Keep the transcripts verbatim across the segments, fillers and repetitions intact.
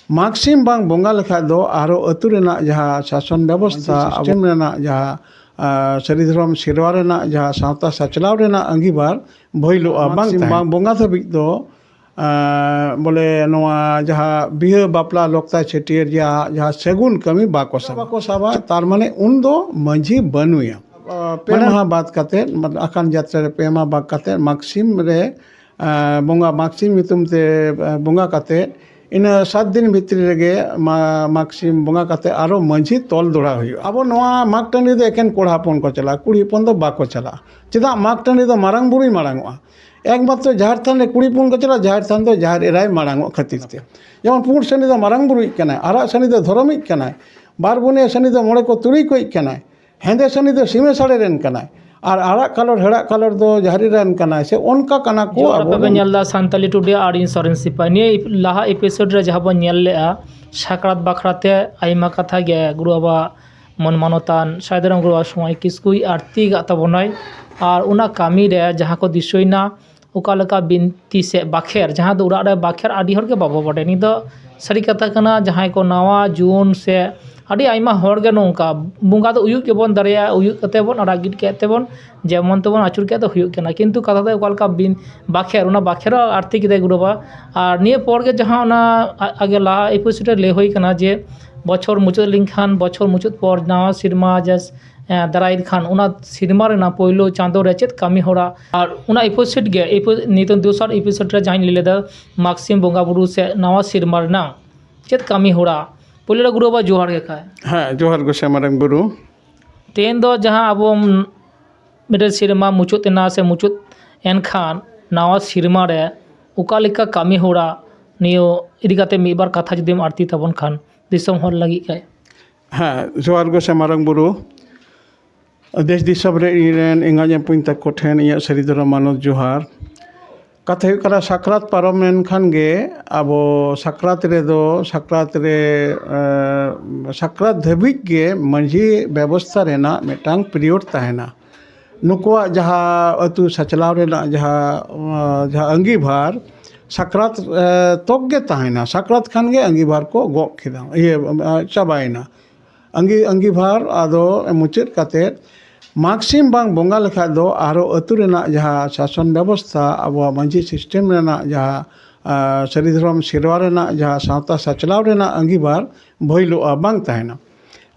ᱢᱟᱜᱽ ᱥᱤᱢ ᱵᱟᱝ ᱵᱚᱸᱜᱟ ᱞᱮᱠᱷᱟᱡ ᱫᱚ ᱟᱨᱚ ᱟᱹᱛᱩ ᱨᱮᱱᱟᱜ ᱡᱟᱦᱟᱸ ᱥᱟᱥᱚᱱ ᱵᱮᱵᱚᱥᱛᱷᱟ, system ᱨᱮᱱᱟᱜ ᱡᱟᱦᱟᱸ, ᱟᱸ, ᱥᱟᱹᱨᱤ ᱫᱷᱚᱨᱚᱢ ᱥᱮᱨᱣᱟ ᱨᱮᱱᱟᱜ ᱡᱟᱦᱟᱸ ᱥᱟᱶᱛᱟ ᱥᱟᱪᱞᱟᱣ ᱨᱮᱱᱟᱜ ᱟᱸᱜᱤᱵᱷᱟᱨ ᱵᱷᱟᱹᱭᱞᱚᱜᱼᱟ, ᱢᱟᱜᱽ ᱵᱟᱝ ᱥᱤᱢ ᱛᱟᱦᱮᱱᱟ᱾ ᱵᱟᱝ ᱵᱚᱸᱜᱟ ᱫᱷᱟᱹᱵᱤᱡ ᱫᱚ, ᱟᱸ, ᱵᱚᱞᱮ ᱱᱚᱣᱟ ᱡᱟᱦᱟᱸ ᱵᱤᱦᱟᱹ ᱵᱟᱯᱞᱟ ᱞᱚᱠᱛᱟ ᱪᱷᱟᱹᱴᱭᱟᱹᱨ ᱨᱮᱭᱟᱜ ᱡᱟᱦᱟᱸ ᱥᱟᱹᱜᱩᱱ ᱠᱟᱹᱢᱤ ᱵᱟᱠᱚ ᱥᱟᱵᱟ᱾ ᱵᱟᱠᱚ ᱥᱟᱵᱟ, ᱛᱟᱨ ᱢᱟᱱᱮ ᱩᱱ ᱫᱚ ᱢᱟᱹᱡᱷᱤ ᱵᱟᱹᱱᱩᱭᱟ᱾ ᱟᱸ, ᱯᱮ ᱢᱟᱱᱮ ᱢᱟᱦᱟ ᱵᱟᱫ ᱠᱟᱛᱮ, ᱟᱠᱷᱟᱱ ᱡᱟᱛᱨᱟ ᱨᱮ ᱯᱮ ᱢᱟᱦᱟ ᱵᱟᱫ ᱠᱟᱛᱮ ᱢᱟᱜᱽ ᱥᱤᱢ ᱨᱮ ᱟᱸ, ᱵᱚᱸᱜᱟ, ᱢᱟᱜᱽ ᱥᱤᱢ ᱧᱩᱛᱩᱢ ᱛᱮ, ᱟᱸ, ᱵᱚᱸᱜᱟ ᱠᱟᱛᱮ, ᱤᱱᱟᱹ ᱥᱟᱛ ᱫᱤᱱ ᱵᱷᱤᱛᱨᱤ ᱨᱮᱜᱮ ᱢᱟ-, ᱢᱟᱜᱽ ᱥᱤᱢ ᱵᱚᱸᱜᱟ ᱠᱟᱛᱮ ᱟᱨᱚ ᱢᱟᱹᱡᱷᱤ ᱛᱚᱞ ᱫᱚᱦᱲᱟ ᱦᱩᱭᱩᱜᱼᱟ᱾ ᱟᱵᱚ ᱱᱚᱣᱟ ᱢᱟᱜᱽ ᱴᱟᱺᱰᱤ ᱫᱚ ᱮᱠᱮᱱ ᱠᱚᱲᱟ ᱦᱚᱯᱚᱱ ᱠᱚ ᱪᱟᱞᱟᱜᱼᱟ, ᱠᱩᱲᱤ ᱦᱚᱯᱚᱱ ᱫᱚ ᱵᱟᱠᱚ ᱪᱟᱞᱟᱜᱼᱟ᱾ ᱪᱮᱫᱟᱜ? ᱢᱟᱜᱽ ᱴᱟᱺᱰᱤ ᱫᱚ ᱢᱟᱨᱟᱝ ᱵᱩᱨᱩᱭ ᱢᱟᱨᱟᱝ ᱚᱜᱼᱟ᱾ ᱮᱠᱢᱟᱛᱨᱚ ᱡᱟᱦᱮᱨ ᱛᱷᱟᱱ ᱨᱮ ᱠᱩᱲᱤ ᱦᱚᱯᱚᱱ ᱠᱚ ᱪᱟᱞᱟᱜᱼᱟ, ᱡᱟᱦᱮᱨ ᱛᱷᱟᱱ ᱫᱚ ᱡᱟᱦᱮᱨ ᱮᱨᱟᱭ ᱢᱟᱨᱟᱝ ᱚᱜ ᱠᱷᱟᱹᱛᱤᱨ ᱛᱮ᱾ ᱡᱮᱢᱚᱱ ᱯᱩᱸᱰ ᱥᱟᱹᱱᱤ ᱫᱚ ᱢᱟᱨᱟᱝ ᱵᱩᱨᱩᱭᱤᱡ ᱠᱟᱱᱟᱭ, ᱟᱨᱟᱜ ᱥᱟᱹᱱᱤ ᱫᱚ ᱫᱷᱚᱨᱚᱢᱤᱡ ᱠᱟᱱᱟᱭ, ᱵᱟᱨ ᱵᱩᱱᱤᱭᱟᱹ ᱥᱟᱹᱱᱤ ᱫᱚ ᱢᱚᱬᱮ ᱠᱚ ᱛᱩᱨᱩᱭ ᱠᱚᱭᱤᱡ ᱠᱟᱱᱟᱭ, ᱦᱮᱸᱫᱮ ᱥᱟᱹᱱᱤ ᱫᱚ ᱥᱤᱢᱟᱹ ᱥᱟᱲᱮ ᱨᱮᱱ ᱠᱟᱱᱟᱭ, ᱟᱨ ᱟᱨᱟᱜ ᱠᱟᱞᱚᱴ ᱦᱮᱲᱟᱜ ᱠᱟᱞᱚᱴ ᱫᱚ ᱡᱟᱦᱮᱨ ᱮᱨᱟ ᱨᱮᱱ ᱠᱟᱱᱟᱭ᱾ ᱥᱮ ᱚᱱᱠᱟ ᱠᱟᱱᱟ ᱠᱚ᱾ ᱡᱚᱦᱟᱨ, ᱟᱵᱚ ᱟᱯᱮ ᱯᱮ ᱵᱚᱱ ᱧᱮᱞ ᱮᱫᱟ ᱥᱟᱱᱛᱟᱞᱤ ᱴᱩᱰᱮ ᱟᱨ ᱤᱧ ᱥᱚᱨᱮᱱ ᱥᱤᱯᱟᱹᱭ᱾ ᱱᱤᱭᱟᱹ ᱞᱟᱦᱟ episode ᱨᱮ ᱡᱟᱦᱟᱸ ᱵᱚᱱ ᱧᱮᱞ ᱞᱮᱜᱼᱟ, ᱥᱟᱠᱨᱟᱛ ᱵᱟᱠᱷᱨᱟ ᱛᱮ ᱟᱭᱢᱟ ᱠᱟᱛᱷᱟ ᱜᱮ ᱜᱩᱨᱩ ᱵᱟᱵᱟ ᱢᱟᱹᱱ ᱢᱟᱱᱚᱛᱟᱱ ᱥᱟᱹᱫᱷᱩ ᱨᱟᱢ ᱜᱩᱨᱩ ᱵᱟᱵᱟ ᱥᱚᱢᱟᱡᱽ ᱠᱤᱥᱠᱩᱭ ᱟᱨᱛᱤ ᱠᱟᱜ ᱛᱟᱵᱚᱱᱟᱭ᱾ ᱟᱨ ᱚᱱᱟ ᱠᱟᱹᱢᱤ ᱨᱮ ᱡᱟᱦᱟᱸ ᱠᱚ ᱫᱤᱥᱟᱹᱭᱱᱟ, ᱚᱠᱟ ᱞᱮᱠᱟ ᱵᱤᱱᱛᱤ ᱥᱮ ᱵᱟᱠᱷᱮᱲ, ᱡᱟᱦᱟᱸ ᱫᱚ ᱚᱲᱟᱜ ᱨᱮ ᱵᱟᱠᱷᱮᱲ ᱟᱹᱰᱤ ᱦᱚᱲ ᱜᱮ ᱵᱟᱵᱚ ᱵᱟᱰᱟᱭᱟ᱾ ᱱᱤᱭᱟᱹ ᱫᱚ ᱥᱟᱹᱨᱤ ᱠᱟᱛᱷᱟ ᱠᱟᱱᱟ, ᱡᱟᱦᱟᱸᱭ ᱠᱚ ᱱᱟᱣᱟ ᱡᱩᱣᱟᱹᱱ ᱥᱮ ᱟᱹᱰᱤ ᱟᱭᱢᱟ ᱦᱚᱲ ᱜᱮ ᱱᱚᱝᱠᱟ, ᱵᱚᱸᱜᱟ ᱫᱚ ᱩᱭᱩᱜ ᱜᱮᱵᱚᱱ ᱫᱟᱲᱮᱭᱟᱜᱼᱟ, ᱩᱭᱩᱜ ᱠᱟᱛᱮ ᱵᱚᱱ ᱟᱲᱟᱜ ᱜᱤᱰᱤ ᱠᱮᱫ ᱛᱮᱵᱚᱱ ᱡᱮᱢᱚᱱ ᱛᱮᱵᱚᱱ ᱟᱹᱪᱩᱨ ᱠᱮᱫ ᱫᱚ ᱦᱩᱭᱩᱜ ᱠᱟᱱᱟ, ᱠᱤᱱᱛᱩ ᱠᱟᱛᱷᱟ ᱫᱚ ᱚᱠᱟ ᱞᱮᱠᱟ ᱵᱤᱱ ᱵᱟᱠᱷᱮᱲ, ᱚᱱᱟ ᱵᱟᱠᱷᱮᱲ ᱦᱚᱸ ᱟᱨᱛᱤ ᱠᱮᱫᱟᱭ ᱜᱩᱨᱩ ᱵᱟᱵᱟ᱾ ᱟᱨ ᱱᱤᱭᱟᱹ ᱯᱚᱨ ᱜᱮ ᱡᱟᱦᱟᱸ ᱚᱱᱟ ᱟ-, ᱟᱜᱮ ᱞᱟᱦᱟ episode ᱨᱮ ᱞᱟᱹᱭ ᱦᱩᱭ ᱠᱟᱱᱟ ᱡᱮ ᱵᱚᱪᱷᱚᱨ ᱢᱩᱪᱟᱹᱫ ᱞᱮᱱᱠᱷᱟᱱ, ᱵᱚᱪᱷᱚᱨ ᱢᱩᱪᱟᱹᱫ ᱯᱚᱨ ᱱᱟᱣᱟ ᱥᱮᱨᱢᱟ ᱡᱟᱥ-, ᱮᱸ, ᱫᱟᱨᱟᱭ ᱠᱷᱟᱱ ᱚᱱᱟ ᱥᱮᱨᱢᱟ ᱨᱮᱱᱟᱜ ᱯᱳᱭᱞᱳ ᱪᱟᱸᱫᱳ ᱨᱮ ᱪᱮᱫ ᱠᱟᱹᱢᱤ ᱦᱚᱨᱟ, ᱟᱨ ᱚᱱᱟ episode ᱜᱮ, epi-, ᱱᱤᱛᱚᱝ ᱫᱚᱥᱟᱨ episode ᱨᱮ ᱡᱟᱦᱟᱸᱧ ᱞᱟᱹᱭ ᱞᱮᱫᱟ, ᱢᱟᱜᱽ ᱥᱤᱢ ᱵᱚᱸᱜᱟ ᱵᱩᱨᱩ ᱥᱮ ᱱᱟᱣᱟ ᱥᱮᱨᱢᱟ ᱨᱮᱱᱟᱜ ᱪᱮᱫ ᱠᱟᱹᱢᱤ ᱦᱚᱨᱟ᱾ ᱯᱳᱭᱞᱳ ᱨᱮ ᱜᱩᱨᱩ ᱵᱟᱵᱟ ᱡᱚᱦᱟᱨ ᱜᱮ ᱠᱷᱟᱡ᱾ ᱦᱮᱸ, ᱡᱚᱦᱟᱨ ᱜᱚᱸᱥᱟᱭ ᱢᱟᱨᱟᱝ ᱵᱩᱨᱩ᱾ ᱛᱮᱦᱮᱧ ᱫᱚ ᱡᱟᱦᱟᱸ ᱟᱵᱚ ᱢᱤᱫᱴᱮᱱ ᱥᱮᱨᱢᱟ ᱢᱩᱪᱟᱹᱫ ᱮᱱᱟ ᱥᱮ ᱢᱩᱪᱟᱹᱫ ᱮᱱᱠᱷᱟᱱ ᱱᱟᱣᱟ ᱥᱮᱨᱢᱟ ᱨᱮ ᱚᱠᱟ ᱞᱮᱠᱟ ᱠᱟᱹᱢᱤ ᱦᱚᱨᱟ, ᱱᱤᱭᱟᱹ ᱤᱫᱤ ᱠᱟᱛᱮ ᱢᱤᱫ ᱵᱟᱨ ᱠᱟᱛᱷᱟ ᱡᱩᱫᱤᱢ ᱟᱨᱛᱤ ᱛᱟᱵᱚᱱ ᱠᱷᱟᱱ ᱫᱤᱥᱚᱢ ᱦᱚᱲ ᱞᱟᱹᱜᱤᱫ ᱠᱷᱟᱡ᱾ ᱦᱮᱸ, ᱡᱚᱦᱟᱨ ᱜᱚᱸᱥᱟᱭ ᱢᱟᱨᱟᱝ ᱵᱩᱨᱩ᱾ ᱫᱮᱥ ᱫᱤᱥᱚᱢ ᱨᱮ ᱤᱧ ᱨᱮᱱ ᱮᱸᱜᱟᱧ ᱵᱚᱠᱚᱧ ᱛᱟᱠᱚ ᱴᱷᱮᱱ ᱤᱧᱟᱹᱜ ᱥᱟᱹᱨᱤ ᱫᱷᱚᱨᱚᱢ ᱢᱟᱱᱚᱛ ᱡᱚᱦᱟᱨ᱾ ᱠᱟᱛᱷᱟ ᱦᱩᱭᱩᱜ ᱠᱟᱱᱟ, ᱥᱟᱠᱨᱟᱛ ᱯᱟᱨᱚᱢ ᱞᱮᱱᱠᱷᱟᱱ ᱜᱮ ᱟᱵᱚ ᱥᱟᱠᱨᱟᱛ ᱨᱮᱫᱚ, ᱥᱟᱠᱨᱟᱛ ᱨᱮ, ᱮᱸ, ᱥᱟᱠᱨᱟᱛ ᱫᱷᱟᱹᱵᱤᱡ ᱜᱮ ᱢᱟᱹᱡᱷᱤ ᱵᱮᱵᱚᱥᱛᱷᱟ ᱨᱮᱱᱟᱜ ᱢᱤᱫᱴᱟᱝ period ᱛᱟᱦᱮᱱᱟ᱾ ᱱᱩᱠᱩᱣᱟᱜ ᱡᱟᱦᱟᱸ ᱟᱹᱛᱩ ᱥᱟᱪᱞᱟᱣ ᱨᱮᱱᱟᱜ ᱡᱟᱦᱟᱸ, ᱮᱸ, ᱡᱟᱦᱟᱸ ᱟᱸᱜᱤᱵᱷᱟᱨ, ᱥᱟᱠᱨᱟᱛ ᱛᱚᱠ ᱜᱮ ᱛᱟᱦᱮᱱᱟ᱾ ᱥᱟᱠᱨᱟᱛ ᱠᱷᱟᱱ ᱜᱮ ᱟᱸᱜᱤᱵᱷᱟᱨ ᱠᱚ ᱜᱚᱜ ᱠᱮᱫᱟ, ᱤᱭᱟᱹ ᱪᱟᱵᱟᱭᱮᱱᱟ᱾ ᱟᱸᱜᱤ ᱟᱸᱜᱤᱵᱷᱟᱨ ᱟᱫᱚ ᱢᱩᱪᱟᱹᱫ ᱠᱟᱛᱮᱫ ᱢᱟᱜᱽᱥᱤᱢ ᱵᱟᱝ ᱵᱚᱸᱜᱟ ᱞᱮᱠᱷᱟᱡ ᱫᱚ ᱟᱨᱚ ᱟᱹᱛᱩ ᱨᱮᱱᱟᱜ ᱡᱟᱦᱟᱸ ᱥᱟᱥᱚᱱ ᱵᱮᱵᱚᱥᱛᱷᱟ, ᱟᱵᱚᱣᱟᱜ ᱢᱟᱹᱡᱷᱤ ᱥᱤᱥᱴᱮᱢ ᱨᱮᱱᱟᱜ ᱡᱟᱦᱟᱸ ᱥᱟᱹᱨᱤ ᱫᱷᱚᱨᱚᱢ ᱥᱮᱨᱣᱟ ᱨᱮᱱᱟᱜ ᱡᱟᱦᱟᱸ ᱥᱟᱶᱛᱟ ᱥᱟᱪᱞᱟᱣ ᱨᱮᱱᱟᱜ ᱟᱸᱜᱤᱵᱷᱟᱨ ᱵᱷᱟᱹᱭᱞᱚᱜᱼᱟ, ᱵᱟᱝ ᱛᱟᱦᱮᱱᱟ᱾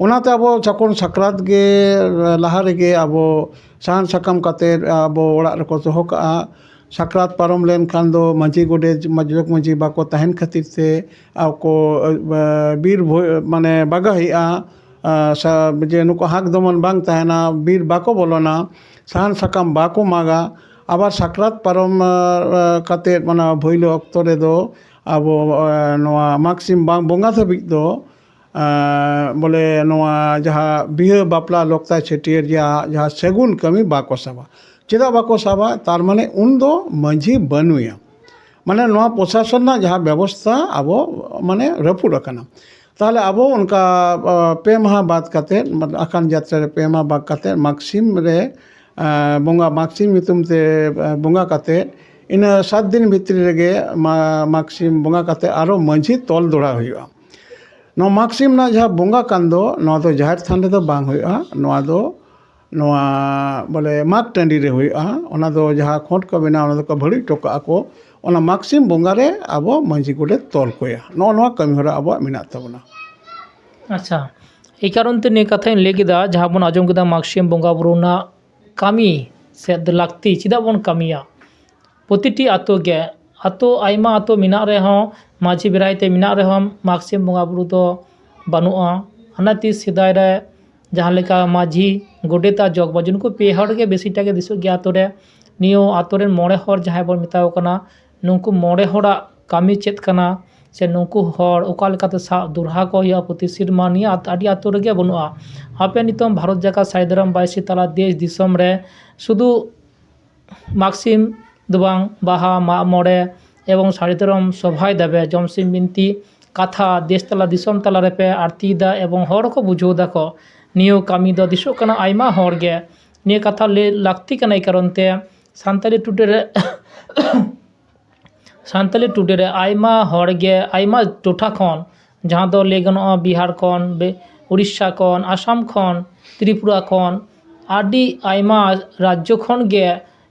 ᱚᱱᱟᱛᱮ ᱟᱵᱚ ᱡᱚᱠᱷᱚᱱ ᱥᱟᱠᱨᱟᱛ ᱜᱮ ᱞᱟᱦᱟ ᱨᱮᱜᱮ ᱟᱵᱚ ᱥᱟᱦᱟᱱ ᱥᱟᱠᱟᱢ ᱠᱟᱛᱮᱫ ᱟᱵᱚ ᱚᱲᱟᱜ ᱨᱮᱠᱚ ᱫᱚᱦᱚ ᱠᱟᱜᱼᱟ᱾ ᱥᱟᱠᱨᱟᱛ ᱯᱟᱨᱚᱢ ᱞᱮᱱᱠᱷᱟᱱ ᱫᱚ ᱢᱟᱹᱡᱷᱤ ᱜᱚᱰᱮᱛ ᱡᱚᱜᱽ ᱢᱟᱹᱡᱷᱤ ᱵᱟᱠᱚ ᱛᱟᱦᱮᱱ ᱠᱷᱟᱹᱛᱤᱨ ᱛᱮ ᱟᱠᱚ ᱵᱤᱨ ᱢᱟᱱᱮ ᱵᱟᱜᱟᱦᱤᱜᱼᱟ᱾ ᱡᱮ ᱱᱩᱠᱩ ᱦᱟᱸᱠ ᱫᱚᱢᱚᱱ ᱵᱟᱝ ᱛᱟᱦᱮᱱᱟ, ᱵᱤᱨ ᱵᱟᱠᱚ ᱵᱚᱞᱚᱱᱟ, ᱥᱟᱦᱟᱱ ᱥᱟᱠᱟᱢ ᱵᱟᱠᱚ ᱢᱟᱜᱟ᱾ ᱟᱵᱟᱨ ᱥᱟᱠᱨᱟᱛ ᱯᱟᱨᱚᱢ ᱠᱟᱛᱮᱫ ᱢᱟᱱᱮ ᱵᱷᱟᱹᱭᱞᱟᱹ ᱚᱠᱛᱚ ᱨᱮᱫᱚ ᱟᱵᱚ ᱱᱚᱣᱟ ᱢᱟᱜᱽ ᱥᱤᱢ ᱵᱟᱝ ᱵᱚᱸᱜᱟ ᱫᱷᱟᱹᱵᱤᱡ ᱫᱚ ᱵᱚᱞᱮ ᱱᱚᱣᱟ ᱡᱟᱦᱟᱸ ᱵᱤᱦᱟᱹ ᱵᱟᱯᱞᱟ ᱞᱚᱠᱛᱟ ᱪᱷᱟᱹᱴᱭᱟᱹᱨ ᱨᱮᱭᱟᱜ ᱡᱟᱦᱟᱸ ᱥᱟᱹᱜᱩᱱ ᱠᱟᱹᱢᱤ ᱵᱟᱠᱚ ᱥᱟᱵᱟ᱾ ᱪᱮᱫᱟᱜ ᱵᱟᱠᱚ ᱥᱟᱵᱟ? ᱛᱟᱨ ᱢᱟᱱᱮ ᱩᱱᱫᱚ ᱢᱟᱹᱡᱷᱤ ᱵᱟᱹᱱᱩᱭᱟ, ᱢᱟᱱᱮ ᱱᱚᱣᱟ ᱯᱨᱚᱥᱟᱥᱚᱱ ᱨᱮᱱᱟᱜ ᱡᱟᱦᱟᱸ ᱵᱮᱵᱚᱥᱛᱷᱟ ᱟᱵᱚ ᱢᱟᱱᱮ ᱨᱟᱹᱯᱩᱫ ᱟᱠᱟᱱᱟ᱾ ᱛᱟᱦᱚᱞᱮ ᱟᱵᱚ ᱚᱱᱠᱟ ᱯᱮ ᱢᱟᱦᱟ ᱵᱟᱫ ᱠᱟᱛᱮᱫ, ᱟᱠᱷᱟᱱ ᱡᱟᱛᱨᱟ ᱨᱮ ᱯᱮ ᱢᱟᱦᱟ ᱵᱟᱫ ᱠᱟᱛᱮᱫ ᱢᱟᱜᱽ ᱥᱤᱢ ᱨᱮ ᱵᱚᱸᱜᱟ, ᱢᱟᱜᱽ ᱥᱤᱢ ᱧᱩᱛᱩᱢ ᱛᱮ ᱵᱚᱸᱜᱟ ᱠᱟᱛᱮᱫ ᱤᱱᱟᱹ ᱥᱟᱛ ᱫᱤᱱ ᱵᱷᱤᱛᱨᱤ ᱨᱮᱜᱮ ᱢᱟᱜᱽ ᱥᱤᱢ ᱵᱚᱸᱜᱟ ᱠᱟᱛᱮᱫ ᱟᱨᱚ ᱢᱟᱹᱡᱷᱤ ᱛᱚᱞ ᱫᱚᱦᱲᱟ ᱦᱩᱭᱩᱜᱼᱟ᱾ ᱱᱚᱣᱟ ᱢᱟᱜᱽ ᱥᱤᱢ ᱨᱮᱱᱟᱜ ᱡᱟᱦᱟᱸ ᱵᱚᱸᱜᱟ ᱠᱟᱱ ᱫᱚ, ᱱᱚᱣᱟ ᱫᱚ ᱡᱟᱦᱮᱨ ᱛᱷᱟᱱ ᱨᱮᱫᱚ ᱵᱟᱝ ᱦᱩᱭᱩᱜᱼᱟ᱾ ᱱᱚᱣᱟ ᱫᱚ ᱱᱚᱣᱟ ᱵᱚᱞᱮ ᱢᱟᱜᱽ ᱴᱟᱺᱰᱤ ᱨᱮ ᱦᱩᱭᱩᱜᱼᱟ᱾ ᱚᱱᱟ ᱫᱚ ᱡᱟᱦᱟᱸ ᱠᱷᱚᱸᱰ ᱠᱚ ᱵᱮᱱᱟᱣ, ᱚᱱᱟ ᱫᱚᱠᱚ ᱵᱷᱟᱹᱲᱩᱡ ᱦᱚᱴᱚ ᱠᱟᱜᱼᱟ ᱠᱚ᱾ ᱚᱱᱟ ᱢᱟᱜᱽ ᱥᱤᱢ ᱵᱚᱸᱜᱟ ᱨᱮ ᱟᱵᱚ ᱢᱟᱹᱡᱷᱤ ᱜᱚᱰᱮᱛ ᱛᱚᱞ ᱠᱚᱭᱟ᱾ ᱱᱚᱜᱼᱚ ᱱᱚᱣᱟ ᱠᱟᱹᱢᱤ ᱦᱚᱨᱟ ᱟᱵᱚᱣᱟᱜ ᱢᱮᱱᱟᱜ ᱛᱟᱵᱚᱱᱟ᱾ ᱟᱪᱪᱷᱟ, ᱮᱭ ᱠᱟᱨᱚᱱ ᱛᱮ ᱱᱤᱭᱟᱹ ᱠᱟᱛᱷᱟᱧ ᱞᱟᱹᱭ ᱠᱮᱫᱟ, ᱡᱟᱦᱟᱸ ᱵᱚᱱ ᱟᱸᱡᱚᱢ ᱠᱮᱫᱟ ᱢᱟᱜᱽ ᱥᱤᱢ ᱵᱚᱸᱜᱟ ᱵᱩᱨᱩ ᱨᱮᱱᱟᱜ ᱠᱟᱹᱢᱤ ᱥᱮ ᱞᱟᱹᱠᱛᱤ, ᱪᱮᱫᱟᱜ ᱵᱚᱱ ᱠᱟᱹᱢᱤᱭᱟ? ᱯᱨᱚᱛᱤᱴᱤ ᱟᱛᱳ ᱜᱮ, ᱟᱛᱳ, ᱟᱭᱢᱟ ᱟᱛᱳ ᱢᱮᱱᱟᱜ ᱨᱮᱦᱚᱸ, ᱢᱟᱹᱡᱷᱤ ᱵᱮᱨᱟᱭ ᱛᱮ ᱢᱮᱱᱟᱜ ᱨᱮᱦᱚᱸ, ᱢᱟᱜᱽ ᱥᱤᱢ ᱵᱚᱸᱜᱟ ᱵᱩᱨᱩ ᱫᱚ ᱵᱟᱹᱱᱩᱜᱼᱟ᱾ ᱦᱟᱱᱟ ᱛᱤᱥ ᱥᱮᱫᱟᱭ ᱨᱮ ᱡᱟᱦᱟᱸ ᱞᱮᱠᱟ ᱢᱟᱹᱡᱷᱤ, ᱜᱚᱰᱮᱛ ᱟᱨ ᱡᱚᱜᱽ ᱢᱟᱹᱡᱷᱤ, ᱱᱩᱠᱩ ᱯᱮ ᱦᱚᱲ ᱜᱮ ᱵᱮᱥᱤᱴᱟ ᱜᱮ ᱫᱤᱥᱟᱹᱜ ᱜᱮᱭᱟ ᱟᱛᱳ ᱨᱮ᱾ ᱱᱤᱭᱟᱹ ᱟᱛᱳ ᱨᱮᱱ ᱢᱚᱬᱮ ᱦᱚᱲ ᱡᱟᱦᱟᱸᱭ ᱵᱚᱱ ᱢᱮᱛᱟ ᱠᱚ ᱠᱟᱱᱟ, ᱱᱩᱠᱩ ᱢᱚᱬᱮ ᱦᱚᱲᱟᱜ ᱠᱟᱹᱢᱤ ᱪᱮᱫ ᱠᱟᱱᱟ, ᱥᱮ ᱱᱩᱠᱩ ᱦᱚᱲ ᱚᱠᱟ ᱞᱮᱠᱟᱛᱮ ᱥᱟᱵ ᱫᱚᱦᱲᱟ ᱠᱚ ᱦᱩᱭᱩᱜᱼᱟ ᱯᱨᱚᱛᱤ ᱥᱮᱨᱢᱟ, ᱱᱤᱭᱟᱹ ᱟᱛ-, ᱟᱹᱰᱤ ᱟᱛᱳ ᱨᱮᱜᱮ ᱵᱟᱹᱱᱩᱜᱼᱟ᱾ ᱦᱟᱯᱮ ᱱᱤᱛᱚᱝ ᱵᱷᱟᱨᱚᱛ ᱡᱟᱠᱟᱛ ᱥᱟᱹᱨᱤ ᱫᱷᱚᱨᱚᱢ ᱵᱟᱭᱥᱤ ᱛᱟᱞᱟ ᱫᱮᱥ ᱫᱤᱥᱚᱢ ᱨᱮ ᱥᱩᱫᱷᱩ ᱢᱟᱜᱽ ᱥᱤᱢ ᱫᱚ ᱵᱟᱝ, ᱵᱟᱦᱟ, ᱢᱟᱜ ᱢᱚᱬᱮ ᱮᱵᱚᱝ ᱥᱟᱹᱨᱤ ᱫᱷᱚᱨᱚᱢ ᱥᱚᱵᱷᱟᱭ ᱫᱟᱵᱮ, ᱡᱚᱢ ᱥᱤᱢ ᱵᱤᱱᱛᱤ, ᱠᱟᱛᱷᱟ, ᱫᱮᱥ ᱛᱟᱞᱟ ᱫᱤᱥᱚᱢ ᱛᱟᱞᱟ ᱨᱮᱯᱮ ᱟᱨᱛᱤᱭᱮᱫᱟ ᱮᱵᱚᱝ ᱦᱚᱲ ᱠᱚ ᱵᱩᱡᱷᱟᱹᱣ ᱫᱟᱠᱚ᱾ ᱱᱤᱭᱟᱹ ᱠᱟᱹᱢᱤ ᱫᱚ ᱫᱤᱥᱚᱜ ᱠᱟᱱᱟ ᱟᱭᱢᱟ ᱦᱚᱲ ᱜᱮ᱾ ᱱᱤᱭᱟᱹ ᱠᱟᱛᱷᱟ ᱞᱟᱹᱭ ᱞᱟᱹᱠᱛᱤ ᱠᱟᱱᱟ, ᱮᱭ ᱠᱟᱨᱚᱱ ᱛᱮ ᱥᱟᱱᱛᱟᱲᱤ ᱴᱩᱰᱮ ᱨᱮ ᱥᱟᱱᱛᱟᱞᱤ ᱴᱩᱰᱮ ᱨᱮ ᱟᱭᱢᱟ ᱦᱚᱲ ᱜᱮ ᱟᱭᱢᱟ ᱴᱚᱴᱷᱟ ᱠᱷᱚᱱ, ᱡᱟᱦᱟᱸ ᱫᱚ ᱞᱟᱹᱭ ᱜᱟᱱᱚᱜᱼᱟ ᱵᱤᱦᱟᱨ ᱠᱷᱚᱱ, ᱵᱮ- ᱩᱲᱤᱥᱥᱟ ᱠᱷᱚᱱ, ᱟᱥᱟᱢ ᱠᱷᱚᱱ, ᱛᱨᱤᱯᱩᱨᱟ ᱠᱷᱚᱱ, ᱟᱹᱰᱤ ᱟᱭᱢᱟ ᱨᱟᱡᱽᱡᱚ ᱠᱷᱚᱱ ᱜᱮ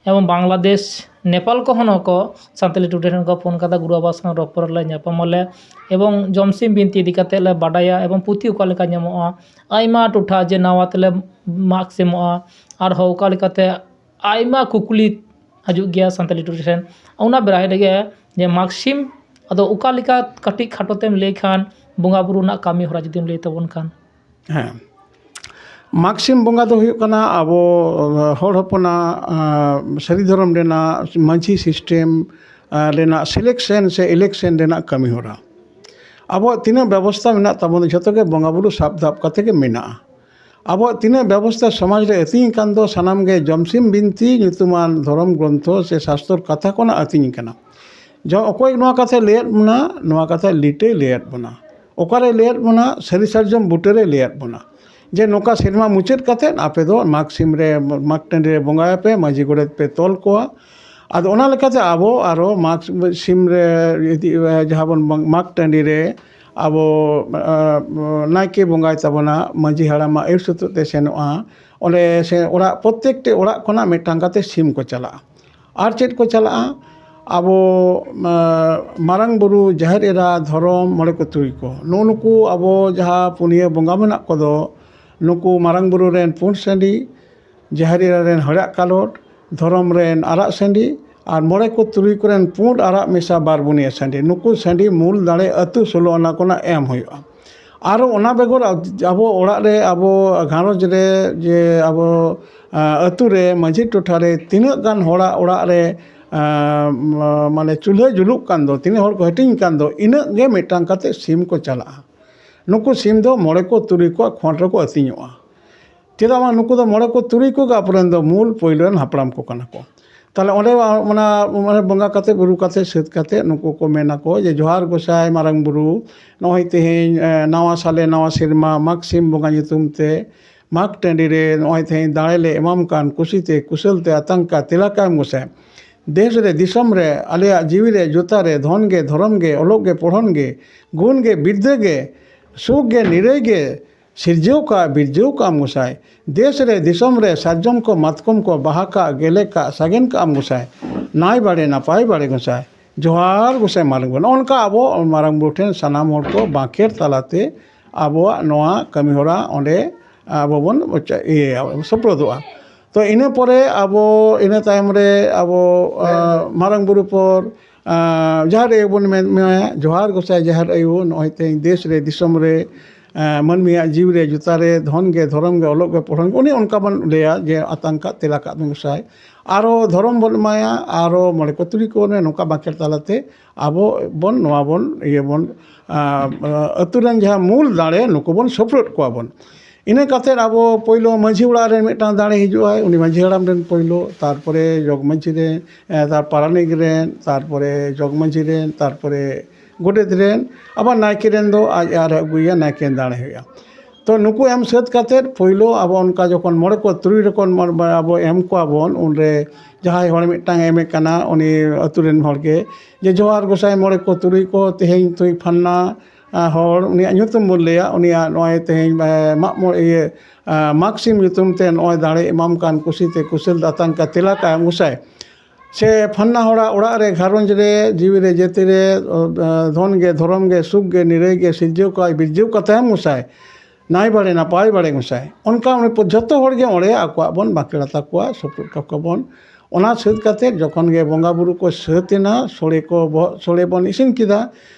ᱮᱵᱚᱝ ᱵᱟᱝᱞᱟᱫᱮᱥ, ᱱᱮᱯᱟᱞ ᱠᱚᱦᱚᱸ ᱱᱚᱠᱚ ᱥᱟᱱᱛᱟᱞᱤ ᱴᱩᱰᱮ ᱴᱷᱮᱱ ᱠᱚ ᱯᱷᱳᱱ ᱠᱟᱫᱟ, ᱜᱩᱨᱩ ᱵᱟᱵᱟ ᱥᱟᱶ ᱨᱚᱯᱚᱲ ᱟᱞᱮ, ᱧᱟᱯᱟᱢ ᱟᱞᱮ ᱮᱵᱚᱝ ᱡᱚᱢᱥᱤᱢ ᱵᱤᱱᱛᱤ ᱤᱫᱤ ᱠᱟᱛᱮ ᱞᱮ ᱵᱟᱰᱟᱭᱟ ᱮᱵᱚᱝ ᱯᱩᱛᱷᱤ ᱚᱠᱟ ᱞᱮᱠᱟ ᱧᱟᱢᱚᱜᱼᱟ, ᱟᱭᱢᱟ ᱴᱚᱴᱷᱟ ᱡᱮ ᱱᱟᱣᱟ ᱛᱮᱞᱮ ᱢᱟᱜᱽ ᱥᱤᱢᱚᱜᱼᱟ, ᱟᱨᱦᱚᱸ ᱚᱠᱟ ᱞᱮᱠᱟᱛᱮ ᱟᱭᱢᱟ ᱠᱩᱠᱞᱤ ᱦᱤᱡᱩᱜ ᱜᱮᱭᱟ ᱥᱟᱱᱛᱟᱞᱤ ᱴᱩᱰᱮ ᱴᱷᱮᱱ᱾ ᱚᱱᱟ ᱵᱮᱲᱟ ᱨᱮᱜᱮ ᱡᱮ ᱢᱟᱜᱽ ᱥᱤᱢ ᱟᱫᱚ ᱚᱠᱟ ᱞᱮᱠᱟ, ᱠᱟᱹᱴᱤᱡ ᱠᱷᱟᱴᱚ ᱛᱮᱢ ᱞᱟᱹᱭ ᱠᱷᱟᱱ ᱵᱚᱸᱜᱟ ᱵᱩᱨᱩ ᱨᱮᱱᱟᱜ ᱠᱟᱹᱢᱤ ᱦᱚᱨᱟ ᱡᱩᱫᱤᱢ ᱞᱟᱹᱭ ᱛᱟᱵᱚᱱ ᱠᱷᱟᱱ? ᱦᱮᱸ, ᱢᱟᱜᱽ ᱥᱤᱢ ᱵᱚᱸᱜᱟ ᱫᱚ ᱦᱩᱭᱩᱜ ᱠᱟᱱᱟ ᱟᱵᱚ ᱦᱚᱲ ᱦᱚᱯᱚᱱᱟᱜ ᱥᱟᱹᱨᱤ ᱫᱷᱚᱨᱚᱢ ᱨᱮᱱᱟᱜ ᱢᱟᱹᱡᱷᱤ ᱥᱤᱥᱴᱮᱢ ᱨᱮᱱᱟᱜ ᱥᱤᱞᱮᱠᱥᱮᱱ ᱥᱮ ᱤᱞᱮᱠᱥᱮᱱ ᱨᱮᱱᱟᱜ ᱠᱟᱹᱢᱤ ᱦᱚᱨᱟ᱾ ᱟᱵᱚᱣᱟᱜ ᱛᱤᱱᱟᱹᱜ ᱵᱮᱵᱚᱥᱛᱷᱟ ᱢᱮᱱᱟᱜ ᱛᱟᱵᱚᱱᱟ, ᱡᱷᱚᱛᱚ ᱜᱮ ᱵᱚᱸᱜᱟ ᱵᱩᱨᱩ ᱥᱟᱵ ᱫᱟᱵ ᱠᱟᱛᱮ ᱜᱮ ᱢᱮᱱᱟᱜᱼᱟ᱾ ᱟᱵᱚᱣᱟᱜ ᱛᱤᱱᱟᱹᱜ ᱵᱮᱵᱚᱥᱛᱷᱟ ᱥᱚᱢᱟᱡᱽ ᱨᱮ ᱟᱹᱛᱤᱧ ᱠᱟᱱ ᱫᱚ ᱥᱟᱱᱟᱢ ᱜᱮ ᱡᱚᱢᱥᱤᱢ ᱵᱤᱱᱛᱤ ᱧᱩᱛᱩᱢᱟᱱ ᱫᱷᱚᱨᱚᱢ ᱜᱨᱚᱱᱛᱷᱚ ᱥᱮ ᱥᱟᱥᱛᱚᱨ ᱠᱟᱛᱷᱟ ᱠᱷᱚᱱᱟᱜ ᱟᱹᱛᱤᱧ ᱠᱟᱱᱟ᱾ ᱡᱚ ᱚᱠᱚᱭ ᱱᱚᱣᱟ ᱠᱟᱛᱷᱟᱭ ᱞᱟᱹᱭᱟᱫ ᱵᱚᱱᱟ? ᱱᱚᱣᱟ ᱠᱟᱛᱷᱟ ᱞᱤᱴᱟᱹᱭ ᱞᱟᱹᱭᱟᱫ ᱵᱚᱱᱟ᱾ ᱚᱠᱟᱨᱮ ᱞᱟᱹᱭᱟᱫ ᱵᱚᱱᱟ? ᱥᱟᱹᱨᱤ ᱥᱟᱨᱡᱚᱢ ᱵᱩᱴᱟᱹᱨᱮ ᱞᱟᱹᱭᱟᱫ ᱵᱚᱱᱟ ᱡᱮ ᱱᱚᱝᱠᱟ ᱥᱮᱨᱢᱟ ᱢᱩᱪᱟᱹᱫ ᱠᱟᱛᱮᱫ ᱟᱯᱮ ᱫᱚ ᱢᱟᱜᱽ ᱥᱤᱢ ᱨᱮ, ᱢᱟᱜᱽ ᱴᱟᱺᱰᱤ ᱨᱮ ᱵᱚᱸᱜᱟᱭᱟᱯᱮ, ᱢᱟᱹᱡᱷᱤ ᱜᱚᱰᱮᱛ ᱯᱮ ᱛᱚᱞ ᱠᱚᱣᱟ᱾ ᱟᱫᱚ ᱚᱱᱟ ᱞᱮᱠᱟᱛᱮ ᱟᱵᱚ ᱟᱨᱚ ᱢᱟᱜᱽ ᱥᱤᱢ ᱨᱮ ᱤᱫᱤ, ᱡᱟᱦᱟᱸ ᱵᱚᱱ ᱢᱟᱜᱽ ᱴᱟᱺᱰᱤ ᱨᱮ ᱟᱵᱚ, ᱟᱸ, ᱱᱟᱭᱠᱮ ᱵᱚᱸᱜᱟᱭ ᱛᱟᱵᱚᱱᱟ, ᱢᱟᱹᱡᱷᱤ ᱦᱟᱲᱟᱢᱟᱜ ᱟᱹᱭᱩᱨ ᱥᱩᱛᱩᱜ ᱛᱮ ᱥᱮᱱᱚᱜᱼᱟ᱾ ᱚᱸᱰᱮ ᱥᱮ ᱚᱲᱟᱜ, ᱯᱨᱚᱛᱛᱮᱠᱴᱤ ᱚᱲᱟᱜ ᱠᱷᱚᱱᱟᱜ ᱢᱤᱫᱴᱟᱝ ᱠᱟᱛᱮ ᱥᱤᱢ ᱠᱚ ᱪᱟᱞᱟᱜᱼᱟ᱾ ᱟᱨ ᱪᱮᱫ ᱠᱚ ᱪᱟᱞᱟᱜᱼᱟ? ᱟᱵᱚ, ᱟᱸ, ᱢᱟᱨᱟᱝ ᱵᱩᱨᱩ, ᱡᱟᱦᱮᱨ ᱮᱨᱟ, ᱫᱷᱚᱨᱚᱢ, ᱢᱚᱬᱮ ᱠᱚ ᱛᱩᱨᱩᱭ ᱠᱚ, ᱱᱩᱜᱼᱩ ᱱᱩᱠᱩ ᱟᱵᱚ ᱡᱟᱦᱟᱸ ᱯᱩᱱᱭᱟᱹ ᱵᱚᱸᱜᱟ ᱢᱮᱱᱟᱜ ᱠᱚᱫᱚ, ᱱᱩᱠᱩ ᱢᱟᱨᱟᱝ ᱵᱩᱨᱩ ᱨᱮᱱ ᱯᱩᱸᱰ ᱥᱟᱺᱰᱤ, ᱡᱟᱦᱮᱨ ᱮᱨᱟ ᱨᱮᱱ ᱦᱮᱲᱟᱜ ᱠᱟᱞᱚᱴ, ᱫᱷᱚᱨᱚᱢ ᱨᱮᱱ ᱟᱨᱟᱜ ᱥᱟᱺᱰᱤ, ᱟᱨ ᱢᱚᱬᱮ ᱠᱚ ᱛᱩᱨᱩᱭ ᱠᱚᱨᱮᱱ ᱯᱩᱸᱰ ᱟᱨᱟᱜ ᱢᱮᱥᱟ ᱵᱟᱨ ᱵᱩᱱᱤᱭᱟᱹ ᱥᱟᱺᱰᱤ, ᱱᱩᱠᱩ ᱥᱟᱺᱰᱤ ᱢᱩᱞ ᱫᱟᱲᱮ ᱟᱹᱛᱩ ᱥᱳᱞᱳ ᱟᱱᱟ ᱠᱷᱚᱱᱟᱜ ᱮᱢ ᱦᱩᱭᱩᱜᱼᱟ᱾ ᱟᱨᱚ ᱚᱱᱟ ᱵᱮᱜᱚᱨ ᱟᱵᱚ ᱚᱲᱟᱜ ᱨᱮ, ᱟᱵᱚ ᱜᱷᱟᱨᱚᱸᱡᱽ ᱨᱮ, ᱡᱮ ᱟᱵᱚ, ᱟᱸ, ᱟᱹᱛᱩ ᱨᱮ, ᱢᱟᱹᱡᱷᱤ ᱴᱚᱴᱷᱟ ᱨᱮ ᱛᱤᱱᱟᱹᱜ ᱜᱟᱱ ᱦᱚᱲᱟᱜ ᱚᱲᱟᱜ ᱨᱮ, ᱟᱸ, ᱢᱟ-, ᱢᱟᱱᱮ ᱪᱩᱞᱦᱟᱹ ᱡᱩᱞᱩᱜ ᱠᱟᱱ ᱫᱚ, ᱛᱤᱱᱟᱹᱜ ᱦᱚᱲ ᱠᱚ ᱦᱟᱹᱴᱤᱧ ᱠᱟᱱ ᱫᱚ, ᱤᱱᱟᱹᱜ ᱜᱮ ᱢᱤᱫᱴᱟᱝ ᱠᱟᱛᱮ ᱥᱤᱢ ᱠᱚ ᱪᱟᱞᱟᱜᱼᱟ᱾ ᱱᱩᱠᱩ ᱥᱤᱢ ᱫᱚ ᱢᱚᱬᱮ ᱠᱚ ᱛᱩᱨᱩᱭ ᱠᱚᱣᱟᱜ ᱠᱷᱚᱸᱰ ᱨᱮᱠᱚ ᱟᱹᱛᱤᱧᱚᱜᱼᱟ᱾ ᱪᱮᱫᱟᱜ ᱵᱟᱝ, ᱱᱩᱠᱩ ᱫᱚ ᱢᱚᱬᱮ ᱠᱚ ᱛᱩᱨᱩᱭ ᱠᱚᱜᱮ ᱟᱵᱚᱨᱮᱱ ᱫᱚ ᱢᱩᱞ ᱯᱳᱭᱞᱳ ᱨᱮᱱ ᱦᱟᱯᱲᱟᱢ ᱠᱚ ᱠᱟᱱᱟ ᱠᱚ᱾ ᱛᱟᱦᱞᱮ ᱚᱸᱰᱮ ᱚᱱᱟ, ᱚᱱᱟ ᱵᱚᱸᱜᱟ ᱠᱟᱛᱮ, ᱵᱩᱨᱩ ᱠᱟᱛᱮ, ᱥᱟᱹᱛ ᱠᱟᱛᱮ ᱱᱩᱠᱩ ᱠᱚ ᱢᱮᱱᱟ ᱠᱚ ᱡᱮ, "ᱡᱚᱦᱟᱨ ᱜᱚᱸᱥᱟᱭ ᱢᱟᱨᱟᱝ ᱵᱩᱨᱩ, ᱱᱚᱜᱼᱚᱭ ᱛᱮᱦᱮᱧ, ᱮ, ᱱᱟᱣᱟ ᱥᱟᱞᱮ ᱱᱟᱣᱟ ᱥᱮᱨᱢᱟ ᱢᱟᱜᱽ ᱥᱤᱢ ᱵᱚᱸᱜᱟ ᱧᱩᱛᱩᱢ ᱛᱮ ᱢᱟᱜᱽ ᱴᱟᱺᱰᱤ ᱨᱮ ᱱᱚᱜᱼᱚᱭ ᱛᱮᱦᱮᱧ ᱫᱟᱲᱮ ᱞᱮ ᱮᱢᱟᱢ ᱠᱟᱱ, ᱠᱩᱥᱤᱛᱮ ᱠᱩᱥᱟᱹᱞ ᱛᱮ ᱟᱛᱟᱝ ᱠᱟ ᱛᱮᱞᱟ ᱠᱟᱭᱢ ᱜᱚᱸᱥᱟᱭ, ᱫᱮᱥ ᱨᱮ ᱫᱤᱥᱚᱢ ᱨᱮ ᱟᱞᱮᱭᱟᱜ ᱡᱤᱣᱤ ᱨᱮ ᱡᱩᱛᱟ ᱨᱮ ᱫᱷᱚᱱ ᱜᱮ ᱫᱷᱚᱨᱚᱢ ᱜᱮ ᱚᱞᱚᱜ ᱜᱮ ᱯᱚᱲᱦᱚᱱ ᱜᱮ ᱜᱩᱱ ᱜᱮ ᱵᱤᱨᱫᱟᱹ ᱜᱮ ᱥᱩᱠ ᱜᱮ ᱱᱤᱨᱟᱹᱭ ᱜᱮ ᱥᱤᱨᱡᱟᱹᱣ ᱠᱟᱜ ᱵᱤᱨᱡᱟᱹᱣ ᱠᱟᱜ ᱟᱢ ᱜᱚᱸᱥᱟᱭ᱾ ᱫᱮᱥ ᱨᱮ ᱫᱤᱥᱚᱢ ᱨᱮ ᱥᱟᱨᱡᱚᱢ ᱠᱚ ᱢᱟᱛᱠᱚᱢ ᱠᱚ ᱵᱟᱦᱟ ᱠᱟᱜ ᱜᱮᱞᱮ ᱠᱟᱜ ᱥᱟᱜᱮᱱ ᱠᱟᱜ ᱟᱢ ᱜᱚᱸᱥᱟᱭ᱾ ᱱᱟᱭ ᱵᱟᱲᱮ ᱱᱟᱯᱟᱭ ᱵᱟᱲᱮ ᱜᱚᱸᱥᱟᱭ᱾ ᱡᱚᱦᱟᱨ ᱜᱚᱸᱥᱟᱭ ᱢᱟᱨᱟᱝ ᱵᱩᱨᱩ᱾ ᱱᱚᱜᱼᱚ ᱱᱚᱝᱠᱟ ᱟᱵᱚ ᱢᱟᱨᱟᱝ ᱵᱩᱨᱩ ᱴᱷᱮᱱ ᱥᱟᱱᱟᱢ ᱦᱚᱲ ᱠᱚ ᱵᱟᱸᱠᱷᱮᱲ ᱛᱟᱞᱟᱛᱮ ᱟᱵᱚᱣᱟᱜ ᱱᱚᱣᱟ ᱠᱟᱹᱢᱤ ᱦᱚᱨᱟ ᱚᱸᱰᱮ ᱟᱵᱚ ᱵᱚᱱ ᱤᱭᱟᱹᱭᱟ, ᱥᱳᱯᱨᱳᱫᱚᱜᱼᱟ᱾ ᱛᱚ ᱤᱱᱟᱹ ᱯᱚᱨᱮ ᱟᱵᱚ ᱤᱱᱟᱹ ᱛᱟᱭᱚᱢ ᱨᱮ ᱟᱵᱚ ᱢᱟᱨᱟᱝ ᱵᱩᱨᱩ ᱯᱚᱨ ᱡᱟᱦᱮᱨ ᱟᱭᱳ ᱵᱚᱱ ᱢᱮᱱ ᱢᱮᱭᱟ, ᱡᱚᱦᱟᱨ ᱜᱚᱸᱥᱟᱭ ᱡᱟᱦᱮᱨ ᱟᱭᱳ, ᱱᱚᱜᱼᱚᱭ ᱛᱮᱦᱮᱧ ᱫᱮᱥ ᱨᱮ ᱫᱤᱥᱚᱢ ᱨᱮ ᱢᱟᱹᱱᱢᱤᱭᱟᱜ ᱡᱤᱣᱤ ᱨᱮ ᱡᱩᱛᱟ ᱨᱮ ᱫᱷᱚᱱ ᱜᱮ ᱫᱷᱚᱨᱚᱢ ᱜᱮ ᱚᱞᱚᱜ ᱜᱮ ᱯᱚᱲᱦᱚᱱ ᱜᱮ, ᱩᱱᱤ ᱚᱱᱠᱟ ᱵᱚᱱ ᱞᱟᱹᱭᱟ ᱡᱮ ᱟᱛᱟᱝ ᱠᱟᱜ ᱛᱮᱞᱟ ᱠᱟᱜ ᱵᱚᱱ ᱜᱚᱸᱥᱟᱭ᱾ ᱟᱨᱚ ᱫᱷᱚᱨᱚᱢ ᱵᱚᱱ ᱮᱢᱟᱭᱟ, ᱟᱨᱚ ᱢᱚᱬᱮ ᱠᱚ ᱛᱩᱨᱩᱭ ᱠᱚ ᱱᱚᱝᱠᱟ ᱵᱟᱸᱠᱷᱮᱲ ᱛᱟᱞᱟᱛᱮ ᱟᱵᱚ ᱵᱚᱱ ᱱᱚᱣᱟ ᱵᱚᱱ ᱤᱭᱟᱹ ᱵᱚᱱ ᱟᱹᱛᱩ ᱨᱮᱱ ᱡᱟᱦᱟᱸ ᱢᱩᱞ ᱫᱟᱲᱮ ᱱᱩᱠᱩ ᱵᱚᱱ ᱥᱳᱯᱨᱳᱫ ᱠᱚᱣᱟ ᱵᱚᱱ᱾ ᱤᱱᱟᱹ ᱠᱟᱛᱮᱫ ᱟᱵᱚ ᱯᱳᱭᱞᱳ ᱢᱟᱹᱡᱷᱤ ᱚᱲᱟᱜ ᱨᱮ ᱢᱤᱫᱴᱟᱝ ᱫᱟᱲᱮ ᱦᱤᱡᱩᱜᱼᱟᱭ, ᱩᱱᱤ ᱢᱟᱹᱡᱷᱤ ᱦᱟᱲᱟᱢ ᱨᱮᱱ ᱯᱳᱭᱞᱳ, ᱛᱟᱨᱯᱚᱨᱮ ᱡᱚᱜᱽ ᱢᱟᱹᱡᱷᱤ ᱨᱮᱱ, ᱛᱟᱨ ᱯᱟᱨᱟᱱᱤᱠ ᱨᱮᱱ, ᱛᱟᱨᱯᱚᱨᱮ ᱡᱚᱜᱽ ᱢᱟᱹᱡᱷᱤ ᱨᱮᱱ, ᱛᱟᱨᱯᱚᱨᱮ ᱜᱚᱰᱮᱛ ᱨᱮᱱ, ᱟᱵᱟᱨ ᱱᱟᱭᱠᱮ ᱨᱮᱱ ᱫᱚ ᱟᱡ ᱟᱨ ᱟᱹᱜᱩᱭᱟ, ᱱᱟᱭᱠᱮ ᱨᱮᱱ ᱫᱟᱲᱮ ᱦᱩᱭᱩᱜᱼᱟ᱾ ᱛᱚ ᱱᱩᱠᱩ ᱮᱢ ᱥᱟᱹᱛ ᱠᱟᱛᱮᱫ ᱯᱳᱭᱞᱳ ᱟᱵᱚ ᱚᱱᱠᱟ ᱡᱚᱠᱷᱚᱱ ᱢᱚᱬᱮ ᱠᱚ ᱛᱩᱨᱩᱭ ᱨᱚᱠᱚᱢ ᱟᱵᱚ ᱮᱢ ᱠᱚᱣᱟ ᱵᱚᱱ, ᱩᱱᱨᱮ ᱡᱟᱦᱟᱸᱭ ᱦᱚᱲ ᱢᱤᱫᱴᱟᱝ ᱮᱢᱮ ᱠᱟᱱᱟ ᱩᱱᱤ ᱟᱹᱛᱩ ᱨᱮᱱ ᱦᱚᱲ ᱜᱮ ᱡᱮ, "ᱡᱚᱦᱟᱨ ᱜᱚᱸᱥᱟᱭ ᱢᱚᱬᱮ ᱠᱚ ᱛᱩᱨᱩᱭ ᱠᱚ, ᱛᱮᱦᱮᱧ ᱛᱩᱭ ᱯᱷᱟᱱᱱᱟ ᱦᱚᱲ ᱩᱱᱤᱭᱟᱜ ᱧᱩᱛᱩᱢ ᱵᱚᱱ ᱞᱟᱹᱭᱟ, ᱩᱱᱤᱭᱟᱜ ᱱᱚᱜᱼᱚᱭ ᱛᱮᱦᱮᱧ ᱢᱟᱜ ᱢᱚᱬᱮ ᱤᱭᱟᱹ ᱢᱟᱜᱽ ᱥᱤᱢ ᱧᱩᱛᱩᱢ ᱛᱮ ᱱᱚᱜᱼᱚᱭ ᱫᱟᱲᱮ ᱮᱢᱟᱢ ᱠᱟᱱ ᱠᱩᱥᱤᱛᱮ ᱠᱩᱥᱟᱹᱞ ᱫᱟᱛᱟᱝ ᱠᱟ ᱛᱮᱞᱟ ᱠᱟᱭ ᱜᱚᱸᱥᱟᱭ ᱥᱮ ᱯᱷᱟᱱᱱᱟ ᱦᱚᱲᱟᱜ ᱚᱲᱟᱜ ᱨᱮ ᱜᱷᱟᱨᱚᱸᱡᱽ ᱨᱮ ᱡᱤᱣᱤ ᱨᱮ ᱡᱟᱹᱛᱤ ᱨᱮ ᱫᱷᱚᱱ ᱜᱮ ᱫᱷᱚᱨᱚᱢ ᱜᱮ ᱥᱩᱠ ᱜᱮ ᱱᱤᱨᱟᱹᱭ ᱜᱮ ᱥᱤᱨᱡᱟᱹᱣ ᱠᱟᱭ ᱵᱤᱨᱡᱟᱹᱣ ᱠᱟᱛᱟᱭᱟᱢ ᱜᱚᱸᱥᱟᱭ, ᱱᱟᱭ ᱵᱟᱲᱮ ᱱᱟᱯᱟᱭ ᱵᱟᱲᱮ ᱜᱚᱸᱥᱟᱭ", ᱚᱱᱠᱟ ᱩᱱᱤ ᱡᱷᱚᱛᱚ ᱦᱚᱲ ᱜᱮ ᱚᱸᱰᱮ ᱟᱠᱚᱣᱟᱜ ᱵᱚᱱ ᱵᱟᱸᱠᱷᱮᱲ ᱟᱛᱟ ᱠᱚᱣᱟ, ᱥᱳᱯᱨᱳᱫ ᱠᱟᱠᱚ ᱵᱚᱱ᱾ ᱚᱱᱟ ᱥᱟᱹᱛ ᱠᱟᱛᱮᱫ ᱡᱚᱠᱷᱚᱱ ᱜᱮ ᱵᱚᱸᱜᱟ ᱵᱩᱨᱩ ᱠᱚ ᱥᱟᱹᱛ ᱮᱱᱟ, ᱥᱚᱲᱮ ᱠᱚ ᱵᱚᱦᱚᱜ ᱥᱚᱲᱮ ᱵᱚᱱ ᱤᱥᱤᱱ ᱠᱮᱫᱟ,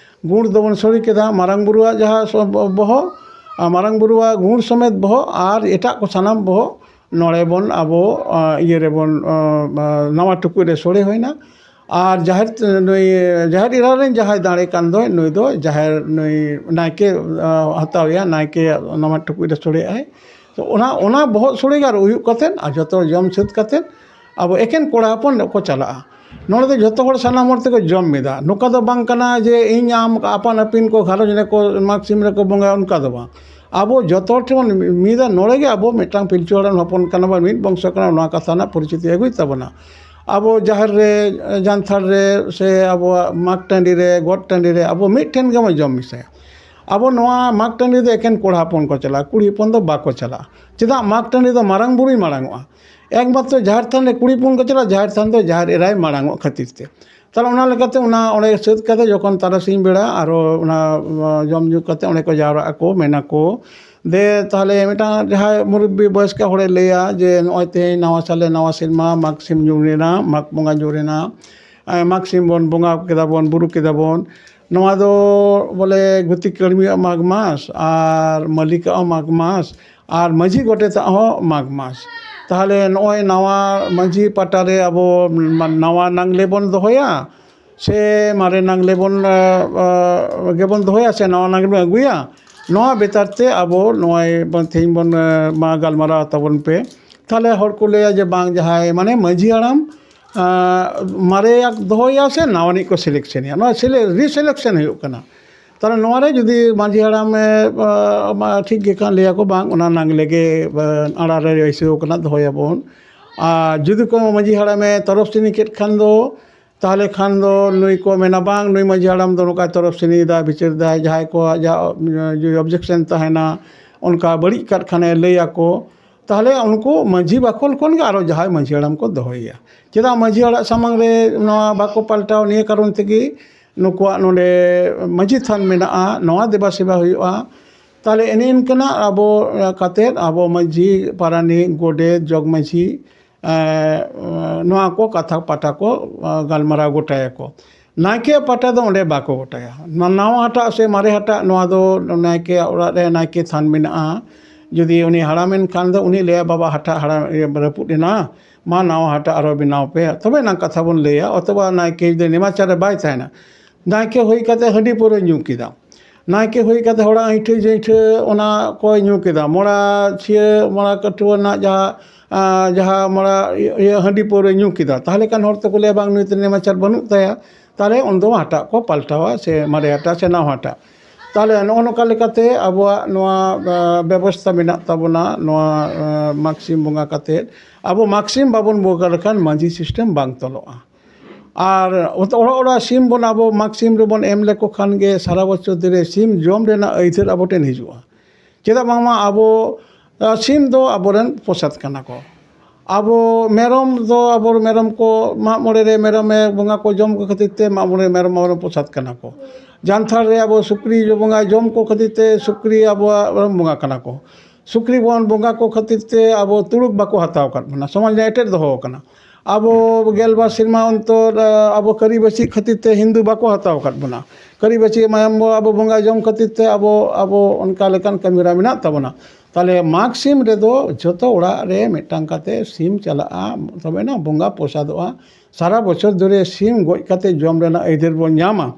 ᱜᱩᱲ ᱫᱚᱵᱚᱱ ᱥᱚᱲᱮ ᱠᱮᱫᱟ, ᱢᱟᱨᱟᱝ ᱵᱩᱨᱩᱣᱟᱜ ᱡᱟᱦᱟᱸ ᱵᱚᱦᱚᱜ, ᱢᱟᱨᱟᱝ ᱵᱩᱨᱩᱣᱟᱜ ᱜᱩᱲ ᱥᱚᱢᱮᱛ ᱵᱚᱦᱚᱜ ᱟᱨ ᱮᱴᱟᱜ ᱠᱚ ᱥᱟᱱᱟᱢ ᱵᱚᱦᱚᱜ ᱱᱚᱰᱮ ᱵᱚᱱ ᱟᱵᱚ ᱤᱭᱟᱹ ᱨᱮᱵᱚᱱ ᱱᱟᱣᱟ ᱴᱩᱠᱩᱡ ᱨᱮ ᱥᱚᱲᱮ ᱦᱩᱭᱱᱟ᱾ ᱟᱨ ᱡᱟᱦᱮᱨ ᱱᱩᱭ ᱡᱟᱦᱮᱨ ᱮᱨᱟ ᱨᱮᱱ ᱡᱟᱦᱟᱸᱭ ᱫᱟᱲᱮ ᱠᱟᱱ ᱫᱚᱭ ᱱᱩᱭ ᱫᱚ ᱡᱟᱦᱮᱨ ᱱᱩᱭ ᱱᱟᱭᱠᱮ ᱦᱟᱛᱟᱣᱮᱭᱟ, ᱱᱟᱭᱠᱮ ᱱᱟᱣᱟ ᱴᱩᱠᱩᱡ ᱨᱮ ᱥᱚᱲᱮ ᱟᱭ᱾ ᱛᱚ ᱚᱱᱟ ᱚᱱᱟ ᱵᱚᱦᱚᱜ ᱥᱚᱲᱮ ᱜᱮ ᱟᱨ ᱦᱩᱭᱩᱜ ᱠᱟᱛᱮᱫ ᱟᱨ ᱡᱚᱛᱚ ᱡᱚᱢ ᱥᱟᱹᱛ ᱠᱟᱛᱮᱫ ᱟᱵᱚ ᱮᱠᱮᱱ ᱠᱚᱲᱟ ᱦᱚᱯᱚᱱ ᱠᱚ ᱪᱟᱞᱟᱜᱼᱟ᱾ ᱱᱚᱰᱮ ᱫᱚ ᱡᱚᱛᱚ ᱦᱚᱲ ᱥᱟᱱᱟᱢ ᱦᱚᱲ ᱛᱮᱠᱚ ᱡᱚᱢ ᱢᱤᱫᱟ᱾ ᱱᱚᱝᱠᱟ ᱫᱚ ᱵᱟᱝ ᱠᱟᱱᱟ ᱡᱮ ᱤᱧ ᱟᱢ ᱟᱯᱟᱱ ᱟᱹᱯᱤᱱ ᱠᱚ ᱜᱷᱟᱨᱚᱸᱡᱽ ᱨᱮᱠᱚ ᱢᱟᱜᱽ ᱥᱤᱢ ᱨᱮᱠᱚ ᱵᱚᱸᱜᱟᱭᱟ, ᱚᱱᱠᱟ ᱫᱚ ᱵᱟᱝ᱾ ᱟᱵᱚ ᱡᱚᱛᱚ ᱦᱚᱲ ᱴᱷᱮᱱ ᱵᱚᱱ ᱢᱤᱫᱟ᱾ ᱱᱚᱰᱮ ᱜᱮ ᱟᱵᱚ ᱢᱤᱫᱴᱟᱝ ᱯᱤᱞᱪᱩ ᱦᱟᱲᱟᱢ ᱦᱚᱯᱚᱱ ᱠᱟᱱᱟ ᱵᱚᱱ, ᱢᱤᱫ ᱵᱚᱝᱥᱚ ᱠᱟᱱᱟ, ᱱᱚᱣᱟ ᱠᱟᱛᱷᱟ ᱨᱮᱱᱟᱜ ᱯᱚᱨᱤᱪᱤᱛᱤ ᱟᱹᱜᱩᱭ ᱛᱟᱵᱚᱱᱟ᱾ ᱟᱵᱚ ᱡᱟᱦᱮᱨ ᱨᱮ, ᱡᱟᱱᱛᱷᱟᱲ ᱨᱮ, ᱥᱮ ᱟᱵᱚᱣᱟᱜ ᱢᱟᱜᱽ ᱴᱟᱺᱰᱤ ᱨᱮ, ᱜᱚᱴ ᱴᱟᱺᱰᱤ ᱨᱮ ᱟᱵᱚ ᱢᱤᱫ ᱴᱷᱮᱱ ᱜᱮᱵᱚᱱ ᱡᱚᱢ ᱢᱮᱥᱟᱭᱟ᱾ ᱟᱵᱚ ᱱᱚᱣᱟ ᱢᱟᱜᱽ ᱴᱟᱺᱰᱤ ᱫᱚ ᱮᱠᱮᱱ ᱠᱚᱲᱟ ᱦᱚᱯᱚᱱ ᱠᱚ ᱪᱟᱞᱟᱜᱼᱟ, ᱠᱩᱲᱤ ᱦᱚᱯᱚᱱ ᱫᱚ ᱵᱟᱠᱚ ᱪᱟᱞᱟᱜᱼᱟ᱾ ᱪᱮᱫᱟᱜ? ᱢᱟᱜᱽ ᱴᱟᱺᱰᱤ ᱫᱚ ᱢᱟᱨᱟᱝ ᱵᱩᱨᱩᱭ ᱢᱟᱲᱟᱝᱚᱜᱼᱟ᱾ ᱮᱠᱢᱟᱛᱨᱚ ᱡᱟᱦᱮᱨ ᱛᱷᱟᱱ ᱨᱮ ᱠᱩᱲᱤ ᱦᱚᱯᱚᱱ ᱠᱚ ᱪᱟᱞᱟᱜᱼᱟ, ᱡᱟᱦᱮᱨ ᱛᱷᱟᱱ ᱫᱚ ᱡᱟᱦᱮᱨ ᱮᱨᱟᱭ ᱢᱟᱲᱟᱝᱚᱜ ᱠᱷᱟᱹᱛᱤᱨ ᱛᱮ᱾ ᱛᱟᱦᱞᱮ ᱚᱱᱟ ᱞᱮᱠᱟᱛᱮ ᱚᱱᱟ ᱚᱸᱰᱮ ᱥᱟᱹᱛ ᱠᱟᱛᱮ ᱡᱚᱠᱷᱚᱱ ᱛᱟᱨᱟᱥᱤᱧ ᱵᱮᱲᱟ ᱟᱨᱚ ᱚᱱᱟ, ᱟ, ᱡᱚᱢ ᱧᱩ ᱠᱟᱛᱮ ᱚᱸᱰᱮ ᱠᱚ ᱡᱟᱣᱨᱟᱜ ᱟᱠᱚ, ᱢᱮᱱᱟᱠᱚ, ᱫᱮ ᱛᱟᱦᱞᱮ ᱢᱤᱫᱴᱟᱝ ᱡᱟᱦᱟᱸᱭ ᱢᱩᱨᱩᱵᱵᱤ ᱵᱚᱭᱚᱥᱠᱟ ᱦᱚᱲᱮ ᱞᱟᱹᱭᱟ ᱡᱮ, "ᱱᱚᱜᱼᱚᱭ ᱛᱮᱦᱮᱧ ᱱᱟᱣᱟ ᱥᱟᱞᱮ, ᱱᱟᱣᱟ ᱥᱮᱨᱢᱟ, ᱢᱟᱜᱽ ᱥᱤᱢ ᱧᱩᱨᱮᱱᱟ, ᱢᱟᱜᱽ ᱵᱚᱸᱜᱟ ᱧᱩᱨᱮᱱᱟ, ᱮ, ᱢᱟᱜᱽ ᱥᱤᱢ ᱵᱚᱱ ᱵᱚᱸᱜᱟ ᱠᱮᱫᱟ ᱵᱚᱱ, ᱵᱩᱨᱩ ᱠᱮᱫᱟ ᱵᱚᱱ, ᱱᱚᱣᱟ ᱫᱚ ᱵᱚᱞᱮ ᱜᱩᱛᱤ ᱠᱟᱹᱲᱢᱤᱭᱟᱜ ᱢᱟᱜᱽ ᱢᱟᱥ ᱟᱨ ᱢᱟᱹᱞᱤᱠᱟᱜ ᱦᱚᱸ ᱢᱟᱜᱽ ᱢᱟᱥ ᱟᱨ ᱢᱟᱹᱡᱷᱤ ᱜᱚᱰᱮᱛᱟᱜ ᱦᱚᱸ ᱢᱟᱜᱽ ᱢᱟᱥ᱾ ᱛᱟᱦᱞᱮ ᱱᱚᱜᱼᱚᱭ ᱱᱟᱣᱟ ᱢᱟᱹᱡᱷᱤ ᱯᱟᱴᱟ ᱨᱮ ᱟᱵᱚ ᱱᱟᱣᱟ ᱱᱟᱝᱞᱮ ᱵᱚᱱ ᱫᱚᱦᱚᱭᱟ ᱥᱮ ᱢᱟᱨᱮ ᱱᱟᱝᱞᱮ ᱵᱚᱱ, ᱮ, ᱮ, ᱜᱮᱵᱚᱱ ᱫᱚᱦᱚᱭᱟ ᱥᱮ ᱱᱟᱣᱟ ᱱᱟᱝᱞᱮ ᱵᱚᱱ ᱟᱹᱜᱩᱭᱟ?" ᱱᱚᱣᱟ ᱵᱮᱯᱟᱨ ᱛᱮ ᱟᱵᱚ ᱱᱚᱜᱼᱚᱭ ᱵᱚᱱ, ᱛᱮᱦᱮᱧ ᱵᱚᱱ, ᱮ, ᱢᱟ ᱜᱟᱞᱢᱟᱨᱟᱣ ᱛᱟᱵᱚᱱ ᱯᱮ᱾ ᱛᱟᱦᱞᱮ ᱦᱚᱲ ᱠᱚ ᱞᱟᱹᱭᱟ ᱡᱮ, "ᱵᱟᱝ, ᱡᱟᱦᱟᱸᱭ ᱢᱟᱱᱮ ᱢᱟᱹᱡᱷᱤ ᱦᱟᱲᱟᱢ, ᱟ, ᱢᱟᱨᱮᱭᱟᱜ ᱫᱚᱦᱚᱭᱟ ᱥᱮ ᱱᱟᱣᱟᱱᱤᱡ ᱠᱚ ᱥᱤᱞᱮᱠᱥᱚᱱᱮᱭᱟ, ᱱᱚᱣᱟ ᱥᱤᱞᱮ-, ᱨᱤᱥᱤᱞᱮᱠᱥᱚᱱ ᱦᱩᱭᱩᱜ ᱠᱟᱱᱟ?" ᱛᱟᱦᱞᱮ ᱱᱚᱣᱟ ᱨᱮ ᱡᱩᱫᱤ ᱢᱟᱹᱡᱷᱤ ᱦᱟᱲᱟᱢᱮ, ᱟ, ᱢᱟ ᱴᱷᱤᱠ ᱜᱮ ᱠᱷᱟᱱ, ᱞᱟᱹᱭᱟᱠᱚ, "ᱵᱟᱝ, ᱚᱱᱟ ᱱᱟᱝᱞᱮ ᱜᱮ, ᱟ, ᱟᱲᱟ ᱨᱮ ᱵᱟᱹᱭᱥᱟᱹᱣ ᱠᱟᱱᱟ, ᱫᱚᱦᱚᱭᱟᱵᱚᱱ᱾" ᱟᱨ ᱡᱩᱫᱤ ᱠᱚ ᱢᱟᱹᱡᱷᱤ ᱦᱟᱲᱟᱢᱮ ᱛᱚᱨᱚᱯ ᱥᱤᱱᱤ ᱠᱮᱫ ᱠᱷᱟᱱ ᱫᱚ, ᱛᱟᱦᱞᱮ ᱠᱷᱟᱱ ᱫᱚ ᱱᱩᱭ ᱠᱚ ᱢᱮᱱᱟ, "ᱵᱟᱝ, ᱱᱩᱭ ᱢᱟᱹᱡᱷᱤ ᱦᱟᱲᱟᱢ ᱫᱚ ᱱᱚᱝᱠᱟᱭ ᱛᱚᱨᱚᱯ ᱥᱤᱱᱤᱭᱮᱫᱟ, ᱵᱤᱪᱟᱹᱨ ᱫᱟᱭ, ᱡᱟᱦᱟᱸᱭ ᱠᱚᱣᱟᱜ ᱡᱟ, ᱡᱩᱫᱤ ᱚᱵᱡᱮᱠᱥᱚᱱ ᱛᱟᱦᱮᱱᱟ, ᱚᱱᱠᱟ ᱵᱟᱹᱲᱤᱡ ᱠᱟᱫ ᱠᱷᱟᱱᱮ ᱞᱟᱹᱭ ᱟᱠᱚ", ᱛᱟᱦᱞᱮ ᱩᱱᱠᱩ ᱢᱟᱹᱡᱷᱤ ᱵᱟᱠᱷᱳᱞ ᱠᱷᱚᱱ ᱜᱮ ᱟᱨᱚ ᱡᱟᱦᱟᱸᱭ ᱢᱟᱹᱡᱷᱤ ᱦᱟᱲᱟᱢ ᱠᱚ ᱫᱚᱦᱚᱭᱮᱭᱟ᱾ ᱪᱮᱫᱟᱜ ᱢᱟᱹᱡᱷᱤ ᱦᱟᱲᱟᱜ ᱥᱟᱢᱟᱝ ᱨᱮ ᱱᱚᱣᱟ ᱵᱟᱠᱚ ᱯᱟᱞᱴᱟᱣ? ᱱᱤᱭᱟᱹ ᱠᱟᱨᱚᱱ ᱛᱮᱜᱮ ᱱᱩᱠᱩᱣᱟᱜ ᱱᱚᱰᱮ ᱢᱟᱹᱡᱷᱤ ᱛᱷᱟᱱ ᱢᱮᱱᱟᱜᱼᱟ, ᱱᱚᱣᱟ ᱫᱮᱵᱟ ᱥᱮᱵᱟ ᱦᱩᱭᱩᱜᱼᱟ᱾ ᱛᱟᱦᱞᱮ ᱮᱱᱮ ᱤᱱᱠᱟᱹᱱᱟᱜ ᱟᱵᱚ ᱠᱟᱛᱮᱫ ᱟᱵᱚ ᱢᱟᱹᱡᱷᱤ, ᱯᱟᱨᱟᱱᱤᱠ, ᱜᱚᱰᱮᱛ, ᱡᱚᱜᱽ ᱢᱟᱹᱡᱷᱤ, ᱮᱸ, ᱱᱚᱣᱟ ᱠᱚ ᱠᱟᱛᱷᱟ ᱯᱟᱴᱟ ᱠᱚ, ᱮᱸ, ᱜᱟᱞᱢᱟᱨᱟᱣ ᱜᱚᱴᱟᱭᱟᱠᱚ᱾ ᱱᱟᱭᱠᱮᱭᱟᱜ ᱯᱟᱴᱟ ᱫᱚ ᱚᱸᱰᱮ ᱵᱟᱠᱚ ᱜᱚᱴᱟᱭᱟ᱾ ᱱᱟ-, ᱱᱟᱣᱟ ᱦᱟᱴᱟᱜ ᱥᱮ ᱢᱟᱨᱮ ᱦᱟᱴᱟᱜ, ᱱᱚᱣᱟ ᱫᱚ ᱱᱟᱭᱠᱮᱭᱟᱜ ᱚᱲᱟᱜ ᱨᱮ ᱱᱟᱭᱠᱮ ᱛᱷᱟᱱ ᱢᱮᱱᱟᱜᱼᱟ᱾ ᱡᱩᱫᱤ ᱩᱱᱤ ᱦᱟᱲᱟᱢᱮᱱ ᱠᱷᱟᱱ ᱫᱚ ᱩᱱᱤ ᱞᱟᱹᱭᱟ, "ᱵᱟᱵᱟ, ᱦᱟᱴᱟᱜ ᱦᱟᱲᱟᱢ, ᱤᱭᱟᱹ, ᱨᱟᱹᱯᱩᱫ ᱮᱱᱟ, ᱢᱟ ᱱᱟᱣᱟ ᱦᱟᱴᱟᱜ ᱟᱨᱚ ᱵᱮᱱᱟᱣ ᱯᱮ", ᱛᱚᱵᱮ ᱮᱱᱟᱝ ᱠᱟᱛᱷᱟ ᱵᱚᱱ ᱞᱟᱹᱭᱟ᱾ ᱚᱛᱷᱚᱵᱟ ᱱᱟᱭᱠᱮ ᱡᱩᱫᱤ ᱱᱮᱢᱟᱪᱟᱨ ᱨᱮ ᱵᱟᱭ ᱛᱟᱦᱮᱱᱟ, ᱱᱟᱭᱠᱮ ᱦᱩᱭ ᱠᱟᱛᱮ ᱦᱟᱺᱰᱤ ᱯᱟᱹᱣᱨᱟᱹ ᱧᱩ ᱠᱮᱫᱟ, ᱱᱟᱭᱠᱮ ᱦᱩᱭ ᱠᱟᱛᱮ ᱦᱚᱲᱟᱜ ᱟᱹᱭᱴᱷᱟᱹ ᱡᱟᱹᱭᱴᱷᱟᱹ ᱚᱱᱟ ᱠᱚᱭ ᱧᱩ ᱠᱮᱫᱟ, ᱢᱚᱲᱟ ᱪᱷᱤᱭᱟᱹ, ᱢᱚᱲᱟ ᱠᱟᱹᱴᱷᱩᱣᱟᱹ ᱨᱮᱱᱟᱜ ᱡᱟᱦᱟᱸ, ᱟᱸ, ᱡᱟᱦᱟᱸ ᱢᱚᱲᱟ ᱤᱭᱟᱹ ᱦᱟᱺᱰᱤ ᱯᱟᱹᱣᱨᱟᱹ ᱧᱩ ᱠᱮᱫᱟ, ᱛᱟᱦᱚᱞᱮ ᱠᱷᱟᱱ ᱦᱚᱲ ᱛᱮᱠᱚ ᱞᱟᱹᱭᱟ, "ᱵᱟᱝ, ᱱᱩᱭ ᱫᱚ ᱱᱮᱢᱟᱪᱟᱨ ᱵᱟᱹᱱᱩᱜ ᱛᱟᱭᱟ", ᱛᱟᱦᱚᱞᱮ ᱩᱱᱫᱚ ᱦᱟᱴᱟᱜ ᱠᱚ ᱯᱟᱞᱴᱟᱣᱟ, ᱥᱮ ᱢᱟᱨᱮ ᱦᱟᱴᱟᱜ ᱥᱮ ᱱᱟᱣᱟ ᱦᱟᱴᱟᱜ᱾ ᱛᱟᱦᱚᱞᱮ ᱱᱚᱜᱼᱚ ᱱᱚᱝᱠᱟ ᱞᱮᱠᱟᱛᱮ ᱟᱵᱚᱣᱟᱜ ᱱᱚᱣᱟ ᱵᱮᱵᱚᱥᱛᱟ ᱢᱮᱱᱟᱜ ᱛᱟᱵᱚᱱᱟ᱾ ᱱᱚᱣᱟ ᱢᱟᱜᱽ ᱥᱤᱢ ᱵᱚᱸᱜᱟ ᱠᱟᱛᱮᱫ ᱟᱵᱚ ᱢᱟᱜᱽ ᱥᱤᱢ ᱵᱟᱵᱚᱱ ᱵᱚᱸᱜᱟ ᱞᱮᱠᱷᱟᱱ ᱢᱟᱹᱡᱷᱤ ᱥᱤᱥᱴᱮᱢ ᱵᱟᱝ ᱛᱚᱞᱚᱜᱼᱟ᱾ ᱟᱨ ᱚᱲᱟᱜ ᱚᱲᱟᱜ ᱥᱤᱢ ᱵᱚᱱ ᱟᱵᱚ ᱢᱟᱜᱽ ᱥᱤᱢ ᱨᱮᱵᱚᱱ ᱮᱢ ᱞᱮᱠᱚ ᱠᱷᱟᱱ ᱜᱮ ᱥᱟᱨᱟ ᱵᱚᱪᱷᱚᱨ ᱫᱷᱚᱨᱮ ᱥᱤᱢ ᱡᱚᱢ ᱨᱮᱱᱟᱜ ᱟᱹᱭᱫᱟᱹᱨ ᱟᱵᱚ ᱴᱷᱮᱱ ᱦᱤᱡᱩᱜᱼᱟ᱾ ᱪᱮᱫᱟᱜ ᱵᱟᱝᱢᱟ ᱟᱵᱚ ᱥᱤᱢ ᱫᱚ ᱟᱵᱚᱨᱮᱱ ᱯᱨᱚᱥᱟᱫ ᱠᱟᱱᱟ ᱠᱚ᱾ ᱟᱵᱚ ᱢᱮᱨᱚᱢ ᱫᱚ ᱟᱵᱚ ᱢᱮᱨᱚᱢ ᱠᱚ ᱢᱟᱜ ᱢᱚᱬᱮ ᱨᱮ ᱢᱮᱨᱚᱢᱮ ᱵᱚᱸᱜᱟ ᱠᱚ ᱡᱚᱢ ᱠᱚ ᱠᱷᱟᱹᱛᱤᱨ ᱛᱮ ᱢᱟᱜ ᱢᱚᱬᱮ ᱢᱮᱨᱚᱢ ᱟᱵᱚᱨᱮᱱ ᱯᱨᱚᱥᱟᱫ ᱠᱟᱱᱟ ᱠᱚ᱾ ᱡᱟᱱᱛᱷᱟᱲ ᱨᱮ ᱟᱵᱚ ᱥᱩᱠᱨᱤ ᱵᱚᱸᱜᱟ ᱡᱚᱢ ᱠᱚ ᱠᱷᱟᱹᱛᱤᱨ ᱛᱮ ᱥᱩᱠᱨᱤ ᱟᱵᱚᱣᱟᱜ ᱵᱚᱸᱜᱟ ᱠᱟᱱᱟ ᱠᱚ᱾ ᱥᱩᱠᱨᱤ ᱵᱚᱱ ᱵᱚᱸᱜᱟ ᱠᱚ ᱠᱷᱟᱹᱛᱤᱨ ᱛᱮ ᱟᱵᱚ ᱛᱩᱲᱩᱠ ᱵᱟᱠᱚ ᱦᱟᱛᱟᱣ ᱟᱠᱟᱫ ᱵᱚᱱᱟ, ᱥᱚᱢᱟᱡᱽ ᱨᱮ ᱮᱴᱮᱫ ᱫᱚᱦᱚ ᱟᱠᱟᱱᱟ᱾ ᱟᱵᱚ ᱜᱮᱞᱵᱟᱨ ᱥᱮᱨᱢᱟ ᱚᱱᱛᱚᱨ ᱟᱵᱚ ᱠᱟᱹᱨᱤ ᱵᱟᱹᱪᱤ ᱠᱷᱟᱹᱛᱤᱨ ᱛᱮ ᱦᱤᱱᱫᱩ ᱵᱟᱠᱚ ᱦᱟᱛᱟᱣ ᱟᱠᱟᱫ ᱵᱚᱱᱟ᱾ ᱠᱟᱹᱨᱤ ᱵᱟᱹᱪᱤ ᱢᱟᱭᱟᱢ ᱵᱚ ᱟᱵᱚ ᱵᱚᱸᱜᱟ ᱡᱚᱢ ᱠᱷᱟᱹᱛᱤᱨ ᱛᱮ ᱟᱵᱚ ᱟᱵᱚ ᱚᱱᱠᱟ ᱞᱮᱠᱟᱱ ᱠᱟᱹᱢᱤᱦᱚᱨᱟ ᱢᱮᱱᱟᱜ ᱛᱟᱵᱚᱱᱟ᱾ ᱛᱟᱦᱚᱞᱮ ᱢᱟᱜᱽ ᱥᱤᱢ ᱨᱮᱫᱚ ᱡᱷᱚᱛᱚ ᱚᱲᱟᱜ ᱨᱮ ᱢᱤᱫᱴᱟᱝ ᱠᱟᱛᱮ ᱥᱤᱢ ᱪᱟᱞᱟᱜᱼᱟ, ᱛᱚᱵᱮᱱᱟ ᱵᱚᱸᱜᱟ ᱯᱨᱚᱥᱟᱫᱚᱜᱼᱟ᱾ ᱥᱟᱨᱟ ᱵᱚᱪᱷᱚᱨ ᱫᱷᱚᱨᱮ ᱥᱤᱢ ᱜᱚᱡ ᱠᱟᱛᱮ ᱡᱚᱢ ᱨᱮᱱᱟᱜ ᱟᱹᱭᱫᱟᱹᱨ ᱵᱚᱱ ᱧᱟᱢᱟ᱾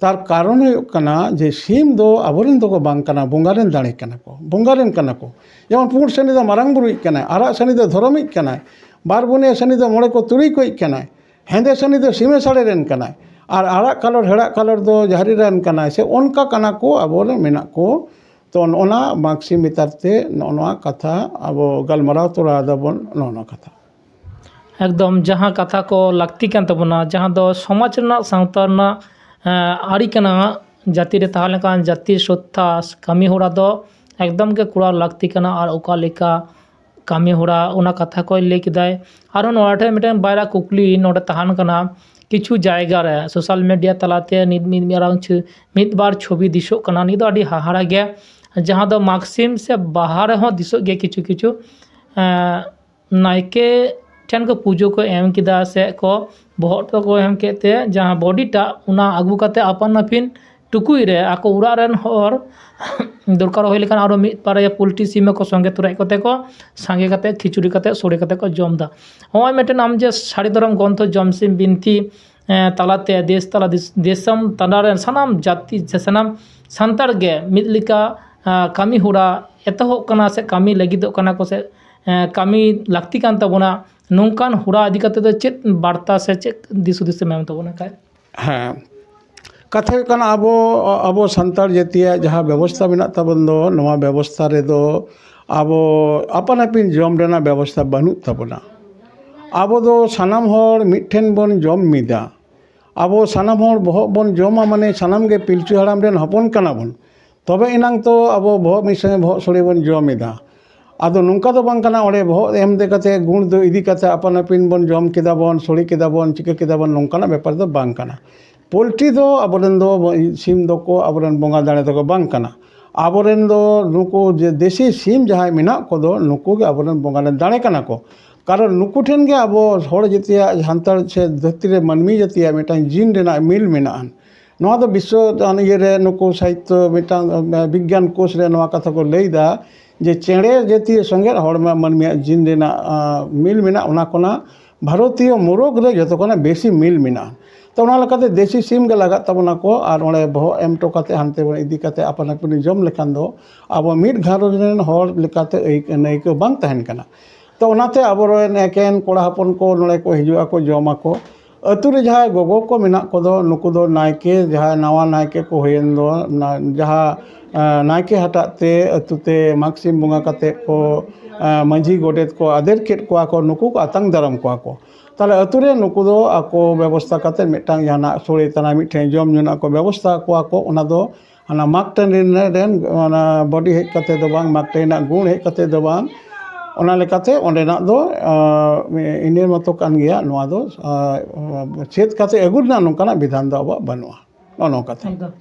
ᱛᱟᱨ ᱠᱟᱨᱚᱱ ᱦᱩᱭᱩᱜ ᱠᱟᱱᱟ ᱡᱮ ᱥᱤᱢ ᱫᱚ ᱟᱵᱚᱨᱮᱱ ᱫᱚᱠᱚ ᱵᱟᱝ ᱠᱟᱱᱟ, ᱵᱚᱸᱜᱟ ᱨᱮᱱ ᱫᱟᱲᱮ ᱠᱟᱱᱟ ᱠᱚ, ᱵᱚᱸᱜᱟ ᱨᱮᱱ ᱠᱟᱱᱟ ᱠᱚ᱾ ᱡᱮᱢᱚᱱ ᱯᱩᱸᱰ ᱥᱟᱹᱱᱤ ᱫᱚ ᱢᱟᱨᱟᱝ ᱵᱩᱨᱩᱭᱤᱡ ᱠᱟᱱᱟᱭ, ᱟᱨᱟᱜ ᱥᱟᱹᱱᱤ ᱫᱚ ᱫᱷᱚᱨᱚᱢᱤᱡ ᱠᱟᱱᱟᱭ, ᱵᱟᱨ ᱵᱩᱱᱤᱭᱟᱹ ᱥᱟᱹᱱᱤ ᱫᱚ ᱢᱚᱬᱮ ᱠᱚ ᱛᱩᱨᱩᱭ ᱠᱚᱭᱤᱡ ᱠᱟᱱᱟᱭ, ᱦᱮᱸᱫᱮ ᱥᱟᱹᱱᱤ ᱫᱚ ᱥᱤᱢᱮ ᱥᱟᱲᱮ ᱨᱮᱱ ᱠᱟᱱᱟᱭ, ᱟᱨ ᱟᱨᱟᱜ ᱠᱟᱞᱚᱴ ᱦᱮᱲᱟᱜ ᱠᱟᱞᱚᱴ ᱫᱚ ᱡᱟᱦᱟᱨᱤ ᱨᱮᱱ ᱠᱟᱱᱟᱭ, ᱥᱮ ᱚᱱᱠᱟ ᱠᱟᱱᱟ ᱠᱚ ᱟᱵᱚᱨᱮᱱ ᱢᱮᱱᱟᱜ ᱠᱚ᱾ ᱛᱚ ᱱᱚᱜᱼᱚ ᱱᱟ ᱢᱟᱜᱽ ᱥᱤᱢ ᱵᱮᱯᱟᱨ ᱛᱮ ᱱᱚᱜᱼᱚ ᱱᱚᱣᱟ ᱠᱟᱛᱷᱟ ᱟᱵᱚ ᱜᱟᱞᱢᱟᱨᱟᱣ ᱛᱚᱨᱟ ᱫᱟᱵᱚᱱ, ᱱᱚᱜᱼᱚ ᱱᱚᱣᱟ ᱠᱟᱛᱷᱟ᱾ ᱮᱠᱫᱚᱢ ᱡᱟᱦᱟᱸ ᱠᱟᱛᱷᱟ ᱠᱚ ᱞᱟᱹᱠᱛᱤ ᱠᱟᱱ ᱛᱟᱵᱚᱱᱟ, ᱡᱟᱦᱟᱸ ᱫᱚ ᱥᱚᱢᱟᱡᱽ ᱨᱮᱱᱟᱜ, ᱥᱟᱶᱛᱟ ᱨᱮᱱᱟᱜ, ᱮᱸ, ᱟᱹᱨᱤ ᱠᱟᱱᱟ᱾ ᱡᱟᱹᱛᱤ ᱨᱮ ᱛᱟᱦᱮᱸ ᱞᱮᱱᱠᱷᱟᱱ ᱡᱟᱹᱛᱤ ᱥᱨᱚᱫᱷᱟ ᱠᱟᱹᱢᱤ ᱦᱚᱨᱟ ᱫᱚ ᱮᱠᱫᱚᱢ ᱜᱮ ᱠᱚᱨᱟᱣ ᱞᱟᱹᱠᱛᱤ ᱠᱟᱱᱟ᱾ ᱟᱨ ᱚᱠᱟ ᱞᱮᱠᱟ ᱠᱟᱹᱢᱤ ᱦᱚᱨᱟ, ᱚᱱᱟ ᱠᱟᱛᱷᱟ ᱠᱚᱭ ᱞᱟᱹᱭ ᱠᱮᱫᱟᱭ᱾ ᱟᱨᱦᱚᱸ ᱱᱚᱣᱟ ᱴᱷᱮᱱ ᱢᱤᱫᱴᱮᱱ ᱵᱟᱨᱭᱟ ᱠᱩᱠᱞᱤ ᱱᱚᱰᱮ ᱛᱟᱦᱮᱱ ᱠᱟᱱᱟ᱾ ᱠᱤᱪᱷᱩ ᱡᱟᱭᱜᱟ ᱨᱮ ᱥᱳᱥᱟᱞ ᱢᱤᱰᱤᱭᱟ ᱛᱟᱞᱟᱛᱮ ᱱᱤᱛ ᱢᱤᱫ ᱢᱟᱨᱟᱝ ᱪᱷᱚ-, ᱢᱤᱫ ᱵᱟᱨ ᱪᱷᱚᱵᱤ ᱫᱤᱥᱚᱜ ᱠᱟᱱᱟ, ᱱᱤᱭᱟᱹ ᱫᱚ ᱟᱹᱰᱤ ᱦᱟᱦᱟᱲᱟ ᱜᱮ, ᱡᱟᱦᱟᱸ ᱫᱚ ᱢᱟᱜᱽ ᱥᱤᱢ ᱥᱮ ᱵᱟᱦᱟ ᱨᱮᱦᱚᱸ ᱫᱤᱥᱚᱜ ᱜᱮᱭᱟ ᱠᱤᱪᱷᱩ ᱠᱤᱪᱷᱩ, ᱮᱸ, ᱱᱟᱭᱠᱮ ᱴᱷᱮᱱ ᱠᱚ ᱯᱩᱡᱟᱹ ᱠᱚ ᱮᱢ ᱠᱮᱫᱟ ᱥᱮ ᱠᱚ ᱵᱚᱦᱚᱜ ᱨᱮᱠᱚ ᱮᱢ ᱠᱮᱫ ᱛᱮ ᱡᱟᱦᱟᱸ ᱵᱚᱰᱤ ᱴᱟᱜ ᱚᱱᱟ ᱟᱹᱜᱩ ᱠᱟᱛᱮ ᱟᱯᱟᱱ ᱟᱹᱯᱤᱱ ᱴᱩᱠᱩᱡ ᱨᱮ ᱟᱠᱚ ᱚᱲᱟᱜ ᱨᱮᱱ ᱦᱚᱲ ᱫᱚᱨᱠᱟᱨ ᱦᱩᱭ ᱞᱮᱠᱷᱟᱱ ᱟᱨᱚ ᱢᱤᱫ ᱵᱟᱨᱭᱟ ᱯᱳᱞᱴᱤ ᱥᱤᱢ ᱠᱚ ᱥᱚᱸᱜᱮ ᱛᱚᱨᱟᱭᱮᱫ ᱠᱚᱛᱮ ᱠᱚ ᱥᱟᱸᱜᱮ ᱠᱟᱛᱮ ᱠᱷᱤᱪᱩᱲᱤ ᱠᱟᱛᱮ ᱥᱚᱲᱮ ᱠᱟᱛᱮ ᱠᱚ ᱡᱚᱢ ᱮᱫᱟ᱾ ᱱᱚᱜᱼᱚᱭ ᱢᱤᱫᱴᱮᱱ ᱟᱢ ᱡᱮ ᱥᱟᱹᱨᱤ ᱫᱷᱚᱨᱚᱢ ᱜᱨᱚᱱᱛᱷᱚ ᱡᱚᱢᱥᱤᱢ ᱵᱤᱱᱛᱤ, ᱮᱸ, ᱛᱟᱞᱟᱛᱮ ᱫᱮᱥ ᱛᱟᱞᱟ ᱫᱤᱥ-, ᱫᱤᱥᱚᱢ ᱛᱟᱞᱟ ᱨᱮᱱ ᱥᱟᱱᱟᱢ ᱡᱟᱹᱛᱤ ᱥᱮ ᱥᱟᱱᱟᱢ ᱥᱟᱱᱛᱟᱲ ᱜᱮ ᱢᱤᱫ ᱞᱮᱠᱟ, ᱟᱸ, ᱠᱟᱹᱢᱤ ᱦᱚᱨᱟ ᱮᱛᱚᱦᱚᱵ ᱠᱟᱱᱟ ᱥᱮ ᱠᱟᱹᱢᱤ ᱞᱟᱹᱜᱤᱫᱚᱜ ᱠᱟᱱᱟ ᱠᱚ ᱥᱮ, ᱮᱸ, ᱠᱟᱹᱢᱤ ᱞᱟᱹᱠᱛᱤ ᱠᱟᱱ ᱛᱟᱵᱚᱱᱟ, ᱱᱚᱝᱠᱟᱱ ᱦᱚᱨᱟ ᱤᱫᱤ ᱠᱟᱛᱮ ᱫᱚ ᱪᱮᱫ ᱵᱟᱨᱛᱟ ᱥᱮ ᱪᱮᱫ ᱫᱤᱥ ᱦᱩᱫᱤᱥ ᱮᱢ ᱛᱟᱵᱚᱱᱟ ᱠᱷᱟᱡ? ᱦᱮᱸ, ᱠᱟᱛᱷᱟ ᱦᱩᱭᱩᱜ ᱠᱟᱱᱟ, ᱟᱵᱚ, ᱟᱵᱚ ᱥᱟᱱᱛᱟᱲ ᱡᱟᱹᱛᱤᱭᱟᱜ ᱡᱟᱦᱟᱸ ᱵᱮᱵᱚᱥᱛᱷᱟ ᱢᱮᱱᱟᱜ ᱛᱟᱵᱚᱱ ᱫᱚ, ᱱᱚᱣᱟ ᱵᱮᱵᱚᱥᱛᱷᱟ ᱨᱮᱫᱚ ᱟᱵᱚ ᱟᱯᱟᱱ ᱟᱹᱯᱤᱱ ᱡᱚᱢ ᱨᱮᱱᱟᱜ ᱵᱮᱵᱚᱥᱛᱷᱟ ᱵᱟᱹᱱᱩᱜ ᱛᱟᱵᱚᱱᱟ᱾ ᱟᱵᱚ ᱫᱚ ᱥᱟᱱᱟᱢ ᱦᱚᱲ ᱢᱤᱫ ᱴᱷᱮᱱ ᱵᱚᱱ ᱡᱚᱢ ᱢᱤᱫᱟ᱾ ᱟᱵᱚ ᱥᱟᱱᱟᱢ ᱦᱚᱲ ᱵᱚᱦᱚᱜ ᱵᱚᱱ ᱡᱚᱢᱟ, ᱢᱟᱱᱮ ᱥᱟᱱᱟᱢ ᱜᱮ ᱯᱤᱞᱪᱩ ᱦᱟᱲᱟᱢ ᱨᱮᱱ ᱦᱚᱯᱚᱱ ᱠᱟᱱᱟ ᱵᱚᱱ᱾ ᱛᱚᱵᱮ ᱮᱱᱟᱝ ᱛᱚ ᱟᱵᱚ ᱵᱚᱦᱚᱜ ᱢᱤᱫ ᱥᱚᱸᱜᱮ ᱵᱚᱦᱚᱜ ᱥᱳᱲᱮ ᱵᱚᱱ ᱡᱚᱢ ᱮᱫᱟ᱾ ᱟᱫᱚ ᱱᱚᱝᱠᱟ ᱫᱚ ᱵᱟᱝ ᱠᱟᱱᱟ, ᱚᱸᱰᱮ ᱵᱚᱦᱚᱜ ᱮᱢ ᱫᱮ ᱠᱟᱛᱮ, ᱜᱩᱲ ᱫᱚ ᱤᱫᱤ ᱠᱟᱛᱮ ᱟᱯᱟᱱ ᱟᱹᱯᱤᱱ ᱵᱚᱱ ᱡᱚᱢ ᱠᱮᱫᱟ ᱵᱚᱱ, ᱥᱳᱲᱮ ᱠᱮᱫᱟ ᱵᱚᱱ, ᱪᱤᱠᱟᱹ ᱠᱮᱫᱟ ᱵᱚᱱ, ᱱᱚᱝᱠᱟᱱᱟᱜ ᱵᱮᱯᱟᱨ ᱫᱚ ᱵᱟᱝ ᱠᱟᱱᱟ᱾ ᱯᱳᱞᱴᱨᱤ ᱫᱚ ᱟᱵᱚᱨᱮᱱ ᱫᱚ, ᱥᱤᱢ ᱫᱚᱠᱚ ᱟᱵᱚᱨᱮᱱ ᱵᱚᱸᱜᱟ ᱫᱟᱲᱮ ᱫᱚᱠᱚ ᱵᱟᱝ ᱠᱟᱱᱟ᱾ ᱟᱵᱚᱨᱮᱱ ᱫᱚ ᱱᱩᱠᱩ ᱡᱮ ᱫᱮᱥᱤ ᱥᱤᱢ ᱡᱟᱦᱟᱸᱭ ᱢᱮᱱᱟᱜ ᱠᱚᱫᱚ, ᱱᱩᱠᱩ ᱜᱮ ᱟᱵᱚᱨᱮᱱ ᱵᱚᱸᱜᱟ ᱨᱮᱱ ᱫᱟᱲᱮ ᱠᱟᱱᱟ ᱠᱚ᱾ ᱠᱟᱨᱚᱱ ᱱᱩᱠᱩ ᱴᱷᱮᱱ ᱜᱮ ᱟᱵᱚ ᱦᱚᱲ ᱡᱟᱹᱛᱤᱭᱟᱜ, ᱥᱟᱱᱛᱟᱲ ᱥᱮ ᱫᱷᱟᱹᱨᱛᱤ ᱨᱮ ᱢᱟᱹᱱᱢᱤ ᱡᱟᱹᱛᱤᱭᱟᱜ ᱢᱤᱫᱴᱟᱝ ᱡᱤᱱ ᱨᱮᱱᱟᱜ ᱢᱤᱞ ᱢᱮᱱᱟᱜᱼᱟ᱾ ᱱᱚᱣᱟ ᱫᱚ ᱵᱤᱥᱥᱚ ᱤᱭᱟᱹ ᱨᱮ ᱱᱩᱠᱩ ᱥᱟᱦᱤᱛᱛᱚ ᱢᱤᱫᱴᱟᱝ, ᱮ, ᱵᱤᱜᱽᱜᱟᱱ ᱠᱳᱥ ᱨᱮ ᱱᱚᱣᱟ ᱠᱟᱛᱷᱟ ᱠᱚ ᱞᱟᱹᱭᱫᱟ ᱡᱮ ᱪᱮᱬᱮ ᱡᱟᱹᱛᱤᱭᱟᱹ ᱥᱚᱸᱜᱮ ᱦᱚᱲᱢᱟ ᱢᱟᱹᱱᱢᱤᱭᱟᱜ ᱡᱤᱱ ᱨᱮᱱᱟᱜ, ᱟ, ᱢᱤᱞ ᱢᱮᱱᱟᱜᱼᱟ᱾ ᱚᱱᱟ ᱠᱷᱚᱱᱟᱜ ᱵᱷᱟᱨᱚᱛᱤᱭᱚ ᱢᱳᱨᱚᱜ ᱨᱮ ᱡᱚᱛᱚ ᱠᱷᱚᱱᱟᱜ ᱵᱮᱥᱤ ᱢᱤᱞ ᱢᱮᱱᱟᱜᱼᱟ᱾ ᱛᱚ, ᱚᱱᱟ ᱞᱮᱠᱟᱛᱮ ᱫᱮᱥᱤ ᱥᱤᱢ ᱜᱮ ᱞᱟᱜᱟᱜ ᱛᱟᱵᱚᱱᱟ ᱠᱚ, ᱟᱨ ᱚᱸᱰᱮ ᱵᱚᱦᱚᱜ ᱮᱢ ᱦᱚᱴᱚ ᱠᱟᱛᱮ ᱦᱟᱱᱛᱮ ᱵᱚᱱ ᱤᱫᱤ ᱠᱟᱛᱮ ᱟᱯᱟᱱ ᱟᱹᱯᱤᱱ ᱡᱚᱢ ᱞᱮᱠᱷᱟᱱ ᱫᱚ ᱟᱵᱚ ᱢᱤᱫ ᱜᱷᱟᱨᱚᱸᱡᱽ ᱨᱮᱱ ᱦᱚᱲ ᱞᱮᱠᱟᱛᱮ ᱟᱹᱭᱠᱟᱹ-, ᱟᱹᱱᱟᱹᱭᱠᱟᱹᱣ ᱵᱟᱝ ᱛᱟᱦᱮᱱ ᱠᱟᱱᱟ᱾ ᱛᱚ, ᱚᱱᱟᱛᱮ ᱟᱵᱚᱨᱮᱱ ᱮᱠᱮᱱ ᱠᱚᱲᱟ ᱦᱚᱯᱚᱱ ᱠᱚ ᱱᱚᱰᱮ ᱠᱚ ᱦᱤᱡᱩᱜ ᱟᱠᱚ, ᱡᱚᱢ ᱟᱠᱚ᱾ ᱟᱹᱛᱩ ᱨᱮ ᱡᱟᱦᱟᱸᱭ ᱜᱚᱜᱚ ᱠᱚ ᱢᱮᱱᱟᱜ ᱠᱚᱫᱚ, ᱱᱩᱠᱩ ᱫᱚ ᱱᱟᱭᱠᱮ, ᱡᱟᱦᱟᱸᱭ ᱱᱟᱣᱟ ᱱᱟᱭᱠᱮ ᱠᱚ ᱦᱩᱭᱮᱱ ᱫᱚ, ᱱᱟ-, ᱡᱟᱦᱟᱸ, ᱮᱸ, ᱱᱟᱭᱠᱮ ᱦᱟᱴᱟᱜ ᱛᱮ ᱟᱹᱛᱩ ᱛᱮ ᱢᱟᱜᱽ ᱥᱤᱢ ᱵᱚᱸᱜᱟ ᱠᱟᱛᱮ ᱠᱚ, ᱮᱸ, ᱢᱟᱹᱡᱷᱤ ᱜᱚᱰᱮᱛ ᱠᱚ ᱟᱫᱮᱨ ᱠᱮᱫ ᱠᱚᱣᱟ ᱠᱚ, ᱱᱩᱠᱩ ᱠᱚ ᱟᱛᱟᱝ ᱫᱟᱨᱟᱢ ᱠᱚᱣᱟ ᱠᱚ᱾ ᱛᱟᱦᱞᱮ ᱟᱹᱛᱩ ᱨᱮ ᱱᱩᱠᱩ ᱫᱚ ᱟᱠᱚ ᱵᱮᱵᱚᱥᱛᱷᱟ ᱠᱟᱛᱮ ᱢᱤᱫᱴᱟᱝ ᱡᱟᱦᱟᱱᱟᱜ ᱥᱳᱲᱮ ᱛᱟᱱᱟ ᱢᱤᱫᱴᱷᱮᱱ ᱡᱚᱢ ᱧᱩ ᱨᱮᱱᱟᱜ ᱠᱚ ᱵᱮᱵᱚᱥᱛᱷᱟ ᱟᱠᱚᱣᱟ ᱠᱚ, ᱚᱱᱟ ᱫᱚ ᱚᱱᱟ ᱢᱟᱜᱽ ᱴᱟᱺᱰᱤ ᱨᱮᱱ, ᱚᱱᱟ body ᱦᱮᱡ ᱠᱟᱛᱮ ᱫᱚ ᱵᱟᱝ, ᱢᱟᱜᱽ ᱴᱟᱺᱰᱤ ᱨᱮᱱᱟᱜ ᱜᱩᱬ ᱦᱮᱡ ᱠᱟᱛᱮ ᱫᱚ ᱵᱟᱝ, ᱚᱱᱟ ᱞᱮᱠᱟᱛᱮ ᱚᱸᱰᱮᱱᱟᱜ ᱫᱚ, ᱟᱸ, ᱤᱱᱟᱹ ᱢᱚᱛᱚ ᱠᱟᱱ ᱜᱮᱭᱟ᱾ ᱱᱚᱣᱟ ᱫᱚ, ᱟᱸ, ᱪᱮᱫ ᱠᱟᱛᱮ ᱟᱹᱜᱩ ᱨᱮᱱᱟᱜ ᱱᱚᱝᱠᱟᱱᱟᱜ ᱵᱤᱫᱷᱟᱱ ᱫᱚ ᱟᱵᱚᱣᱟᱜ ᱵᱟᱹᱱᱩᱜᱼᱟ᱾ ᱱᱚᱜᱼᱚ ᱱᱚᱝᱠᱟ ᱠᱟᱛᱷᱟ᱾ ᱮᱠᱫᱚᱢ᱾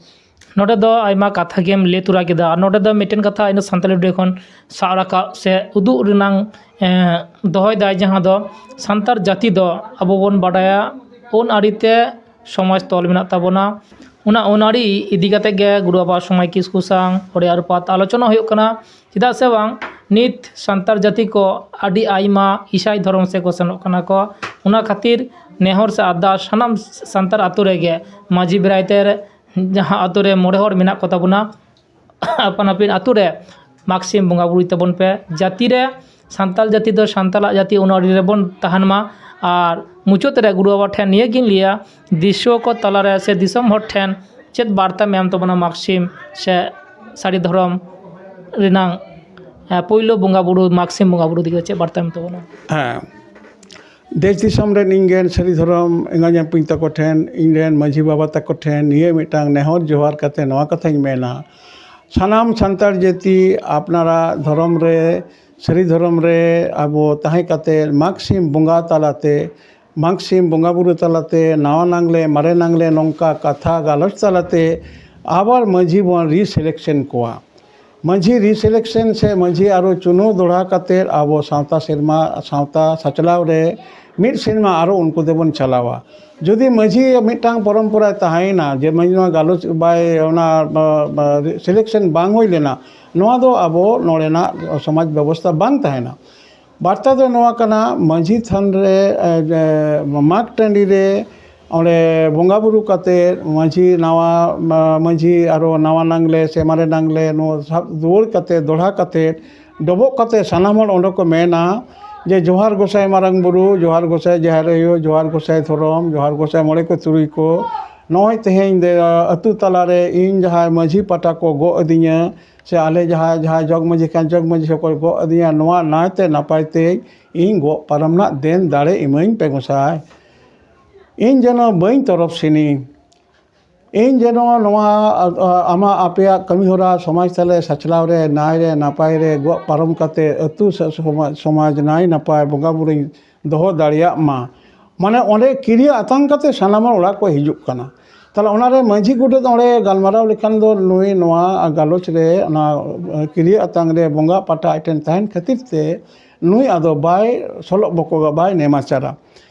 ᱱᱚᱰᱮ ᱫᱚ ᱟᱭᱢᱟ ᱠᱟᱛᱷᱟ ᱜᱮᱢ ᱞᱟᱹᱭ ᱛᱚᱨᱟ ᱠᱮᱫᱟ, ᱟᱨ ᱱᱚᱰᱮ ᱫᱚ ᱢᱤᱫᱴᱮᱱ ᱠᱟᱛᱷᱟ ᱤᱧ ᱫᱚ ᱥᱟᱱᱛᱟᱲᱤ ᱵᱤᱰᱟᱹᱣ ᱠᱷᱚᱱ ᱥᱟᱵ ᱨᱟᱠᱟᱵ ᱥᱮ ᱩᱫᱩᱜ ᱨᱮᱱᱟᱝ, ᱮᱸ, ᱫᱚᱦᱚᱭᱮᱫᱟᱭ, ᱡᱟᱦᱟᱸ ᱫᱚ ᱥᱟᱱᱛᱟᱲ ᱡᱟᱹᱛᱤ ᱫᱚ ᱟᱵᱚ ᱵᱚᱱ ᱵᱟᱰᱟᱭᱟ ᱟᱹᱱ ᱟᱹᱨᱤ ᱛᱮ ᱥᱚᱢᱟᱡᱽ ᱛᱚᱞ ᱢᱮᱱᱟᱜ ᱛᱟᱵᱚᱱᱟ᱾ ᱚᱱᱟ ᱟᱹᱱ ᱟᱹᱨᱤ ᱤᱫᱤ ᱠᱟᱛᱮ ᱜᱮ ᱜᱩᱨᱩ ᱵᱟᱵᱟ ᱥᱚᱢᱟᱭ ᱠᱤᱥᱠᱩ ᱥᱟᱶ ᱚᱲᱮ ᱟᱨᱯᱟᱛ ᱟᱞᱳᱪᱚᱱᱟ ᱦᱩᱭᱩᱜ ᱠᱟᱱᱟ᱾ ᱪᱮᱫᱟᱜ ᱥᱮ ᱵᱟᱝ, ᱱᱤᱛ ᱥᱟᱱᱛᱟᱲ ᱡᱟᱹᱛᱤ ᱠᱚ ᱟᱹᱰᱤ ᱟᱭᱢᱟ ᱤᱥᱟᱭ ᱫᱷᱚᱨᱚᱢ ᱥᱮᱫ ᱠᱚ ᱥᱮᱱᱚᱜ ᱠᱟᱱᱟ ᱠᱚ᱾ ᱚᱱᱟ ᱠᱷᱟᱹᱛᱤᱨ ᱱᱮᱦᱚᱨ ᱥᱮ ᱟᱨᱫᱟᱥ ᱥᱟᱱᱟᱢ ᱥᱟᱱᱛᱟᱲ ᱟᱛᱳ ᱨᱮᱜᱮ ᱢᱟᱹᱡᱷᱤ ᱵᱮᱨᱟᱭ ᱛᱮ ᱡᱟᱦᱟᱸ ᱟᱛᱳ ᱨᱮ ᱢᱚᱬᱮ ᱦᱚᱲ ᱢᱮᱱᱟᱜ ᱠᱚ ᱛᱟᱵᱚᱱᱟ, ᱟᱯᱟᱱ ᱟᱹᱯᱤᱱ ᱟᱛᱳ ᱨᱮ ᱢᱟᱜᱽ ᱥᱤᱢ ᱵᱚᱸᱜᱟ ᱵᱩᱨᱩᱭ ᱛᱟᱵᱚᱱ ᱯᱮ᱾ ᱡᱟᱹᱛᱤ ᱨᱮ, ᱥᱟᱱᱛᱟᱲ ᱡᱟᱹᱛᱤ ᱫᱚ ᱥᱟᱱᱛᱟᱲᱟᱜ ᱡᱟᱹᱛᱤ ᱚᱱᱟ ᱟᱹᱨᱤ ᱨᱮᱵᱚᱱ ᱛᱟᱦᱮᱱ ᱢᱟ᱾ ᱟᱨ ᱢᱩᱪᱟᱹᱫ ᱨᱮ ᱜᱩᱨᱩ ᱵᱟᱵᱟ ᱴᱷᱮᱱ ᱱᱤᱭᱟᱹ ᱜᱤᱧ ᱞᱟᱹᱭᱟ, ᱫᱤᱥᱩᱣᱟᱹ ᱠᱚ ᱛᱟᱞᱟᱨᱮ ᱥᱮ ᱫᱤᱥᱚᱢ ᱦᱚᱲ ᱴᱷᱮᱱ ᱪᱮᱫ ᱵᱟᱨᱛᱟᱢ ᱮᱢ ᱛᱟᱵᱚᱱᱟ ᱢᱟᱜᱽ ᱥᱤᱢ ᱥᱮ ᱥᱟᱹᱨᱤ ᱫᱷᱚᱨᱚᱢ ᱨᱮᱱᱟᱝ, ᱮ, ᱯᱳᱭᱞᱳ ᱵᱚᱸᱜᱟ ᱵᱩᱨᱩ, ᱢᱟᱜᱽ ᱥᱤᱢ ᱵᱚᱸᱜᱟ ᱵᱩᱨᱩ ᱤᱫᱤ ᱠᱟᱛᱮ ᱪᱮᱫ ᱵᱟᱨᱛᱟᱢ ᱮᱢ ᱛᱟᱵᱚᱱᱟ? ᱦᱮᱸ, ᱫᱮᱥ ᱫᱤᱥᱚᱢ ᱨᱮᱱ ᱤᱧ ᱨᱮᱱ ᱥᱟᱹᱨᱤ ᱫᱷᱚᱨᱚᱢ ᱮᱸᱜᱟ ᱧᱟᱯᱤᱧ ᱛᱟᱠᱚ ᱴᱷᱮᱱ, ᱤᱧ ᱨᱮᱱ ᱢᱟᱹᱡᱷᱤ ᱵᱟᱵᱟ ᱛᱟᱠᱚ ᱴᱷᱮᱱ ᱱᱤᱭᱟᱹ ᱢᱤᱫᱴᱟᱝ ᱱᱮᱦᱚᱨ ᱡᱚᱦᱟᱨ ᱠᱟᱛᱮ ᱱᱚᱣᱟ ᱠᱟᱛᱷᱟᱧ ᱢᱮᱱᱟ, ᱥᱟᱱᱟᱢ ᱥᱟᱱᱛᱟᱲ ᱡᱟᱹᱛᱤ ᱟᱯᱱᱟᱨᱟᱜ ᱫᱷᱚᱨᱚᱢ ᱨᱮ, ᱥᱟᱹᱨᱤ ᱫᱷᱚᱨᱚᱢ ᱨᱮ ᱟᱵᱚ ᱛᱟᱦᱮᱸ ᱠᱟᱛᱮ ᱢᱟᱜᱽ ᱥᱤᱢ ᱵᱚᱸᱜᱟ ᱛᱟᱞᱟᱛᱮ, ᱢᱟᱜᱽ ᱥᱤᱢ ᱵᱚᱸᱜᱟ ᱵᱩᱨᱩ ᱛᱟᱞᱟᱛᱮ, ᱱᱟᱣᱟ ᱱᱟᱝᱞᱮ, ᱢᱟᱨᱮ ᱱᱟᱝᱞᱮ, ᱱᱚᱝᱠᱟ ᱠᱟᱛᱷᱟ ᱜᱟᱞᱚᱪ ᱛᱟᱞᱟᱛᱮ ᱟᱵᱟᱨ ᱢᱟᱹᱡᱷᱤ ᱵᱚᱱ ᱨᱤᱥᱤᱞᱮᱠᱥᱚᱱ ᱠᱚᱣᱟ᱾ ᱢᱟᱹᱡᱷᱤ ᱨᱤᱥᱤᱞᱮᱠᱥᱚᱱ ᱥᱮ ᱢᱟᱹᱡᱷᱤ ᱟᱨᱚ ᱪᱩᱱᱟᱹᱣ ᱫᱚᱦᱲᱟ ᱠᱟᱛᱮ ᱟᱵᱚ ᱥᱟᱶᱛᱟ ᱥᱮᱨᱢᱟ, ᱥᱟᱶᱛᱟ ᱥᱟᱪᱞᱟᱣ ᱨᱮ ᱢᱤᱫ ᱥᱮᱨᱢᱟ ᱟᱨᱚ ᱩᱱᱠᱩ ᱫᱮᱵᱚᱱ ᱪᱟᱞᱟᱣᱟ᱾ ᱡᱩᱫᱤ ᱢᱟᱹᱡᱷᱤ ᱢᱤᱫᱴᱟᱝ ᱯᱚᱨᱚᱢᱯᱚᱨᱟᱭ ᱛᱟᱦᱮᱸᱭᱮᱱᱟ ᱡᱮ ᱢᱟᱹᱡᱷᱤ ᱱᱚᱣᱟ ᱜᱟᱞᱚᱪ ᱵᱟᱭ, ᱚᱱᱟ, ᱟ, ᱟ, ᱥᱤᱞᱮᱠᱥᱚᱱ ᱵᱟᱝ ᱦᱩᱭ ᱞᱮᱱᱟ, ᱱᱚᱣᱟ ᱫᱚ ᱟᱵᱚ ᱱᱚᱰᱮᱱᱟᱜ ᱥᱚᱢᱟᱡᱽ ᱵᱮᱵᱚᱥᱛᱷᱟ ᱵᱟᱝ ᱛᱟᱦᱮᱱᱟ᱾ ᱵᱟᱨᱛᱟ ᱫᱚ ᱱᱚᱣᱟ ᱠᱟᱱᱟ, ᱢᱟᱹᱡᱷᱤ ᱛᱷᱟᱱ ᱨᱮ, ᱮ, ᱮ, ᱢᱟᱜᱽ ᱴᱟᱺᱰᱤ ᱨᱮ ᱚᱸᱰᱮ ᱵᱚᱸᱜᱟ ᱵᱩᱨᱩ ᱠᱟᱛᱮ ᱢᱟᱹᱡᱷᱤ ᱱᱟᱣᱟ, ᱢᱟ-, ᱢᱟᱹᱡᱷᱤ ᱟᱨᱚ ᱱᱟᱣᱟ ᱱᱟᱝᱞᱮ ᱥᱮ ᱢᱟᱨᱮ ᱱᱟᱝᱞᱮ ᱱᱚᱣᱟ ᱥᱟᱵ ᱨᱩᱣᱟᱹᱲ ᱠᱟᱛᱮ, ᱫᱚᱲᱦᱟ ᱠᱟᱛᱮ ᱰᱚᱵᱚᱜ ᱠᱟᱛᱮ ᱥᱟᱱᱟᱢ ᱦᱚᱲ ᱚᱸᱰᱮ ᱠᱚ ᱢᱮᱱᱟ ᱡᱮ, "ᱡᱚᱦᱟᱨ ᱜᱚᱸᱥᱟᱭ ᱢᱟᱨᱟᱝ ᱵᱩᱨᱩ, ᱡᱚᱦᱟᱨ ᱜᱚᱸᱥᱟᱭ ᱡᱟᱦᱮᱨ ᱟᱭᱳ, ᱡᱚᱦᱟᱨ ᱜᱚᱸᱥᱟᱭ ᱫᱷᱚᱨᱚᱢ, ᱡᱚᱦᱟᱨ ᱜᱚᱸᱥᱟᱭ ᱢᱚᱬᱮ ᱠᱚ ᱛᱩᱨᱩᱭ ᱠᱚ, ᱱᱚᱜᱼᱚᱭ ᱛᱮᱦᱮᱧ ᱫᱮ-, ᱟᱹᱛᱩ ᱛᱟᱞᱟᱨᱮ ᱤᱧ ᱡᱟᱦᱟᱸᱭ ᱢᱟᱹᱡᱷᱤ ᱯᱟᱴᱟ ᱠᱚ ᱜᱚᱜ ᱟᱹᱫᱤᱧᱟ, ᱥᱮ ᱟᱞᱮ ᱡᱟᱦᱟᱸᱭ, ᱡᱟᱦᱟᱸᱭ ᱡᱚᱜᱽ ᱢᱟᱹᱡᱷᱤ ᱠᱷᱟᱱ ᱡᱚᱜᱽ ᱢᱟᱹᱡᱷᱤ ᱦᱚᱸᱠᱚ ᱜᱚᱜ ᱟᱹᱫᱤᱧᱟ, ᱱᱚᱣᱟ ᱱᱟᱭᱛᱮ ᱱᱟᱯᱟᱭ ᱛᱮ ᱤᱧ ᱜᱚᱜ ᱯᱟᱨᱚᱢ ᱨᱮᱱᱟᱜ ᱫᱮᱱ ᱫᱟᱲᱮ ᱤᱢᱟᱹᱧ ᱯᱮ ᱜᱚᱸᱥᱟᱭ᱾ ᱤᱧ ᱡᱮᱱᱚ ᱵᱟᱹᱧ ᱛᱚᱨᱚᱯ ᱥᱤᱱᱤ, ᱤᱧ ᱡᱮᱱᱚ ᱱᱚᱣᱟ, ᱟ, ᱟ, ᱟᱢᱟᱜ ᱟᱯᱮᱭᱟᱜ ᱠᱟᱹᱢᱤ ᱦᱚᱨᱟ ᱥᱚᱢᱟᱡᱽ ᱛᱟᱞᱮ ᱥᱟᱪᱞᱟᱣ ᱨᱮ ᱱᱟᱭ ᱨᱮ ᱱᱟᱯᱟᱭ ᱨᱮ ᱜᱚᱜ ᱯᱟᱨᱚᱢ ᱠᱟᱛᱮ ᱟᱹᱛᱩ ᱥᱮ ᱥᱚᱢᱟᱡᱽ, ᱥᱚᱢᱟᱡᱽ ᱱᱟᱭ ᱱᱟᱯᱟᱭ ᱵᱚᱸᱜᱟ ᱵᱩᱨᱩᱧ ᱫᱚᱦᱚ ᱫᱟᱲᱮᱭᱟᱜ ᱢᱟ᱾ ᱢᱟᱱᱮ ᱚᱸᱰᱮ ᱠᱤᱨᱭᱟᱹ ᱟᱛᱟᱝ ᱠᱟᱛᱮ ᱥᱟᱱᱟᱢ ᱦᱚᱲ ᱚᱲᱟᱜ ᱠᱚ ᱦᱤᱡᱩᱜ ᱠᱟᱱᱟ᱾ ᱛᱟᱦᱞᱮ ᱚᱱᱟᱨᱮ ᱢᱟᱹᱡᱷᱤ ᱜᱚᱰᱮᱛ ᱚᱸᱰᱮ ᱜᱟᱞᱢᱟᱨᱟᱣ ᱞᱮᱠᱷᱟᱱ ᱫᱚ ᱱᱩᱭ ᱱᱚᱣᱟ ᱜᱟᱞᱚᱪ ᱨᱮ, ᱚᱱᱟ ᱠᱤᱨᱭᱟᱹ ᱟᱛᱟᱝ ᱨᱮ ᱵᱚᱸᱜᱟ ᱯᱟᱴᱟ ᱟᱡ ᱴᱷᱮᱱ ᱛᱟᱦᱮᱱ ᱠᱷᱟᱹᱛᱤᱨ ᱛᱮ ᱱᱩᱭ ᱟᱫᱚ ᱵᱟᱭ ᱥᱚᱞᱚᱜ ᱵᱚᱠᱚᱜᱟ, ᱵᱟᱭ ᱱᱮᱢᱟᱪᱟᱨᱟ᱾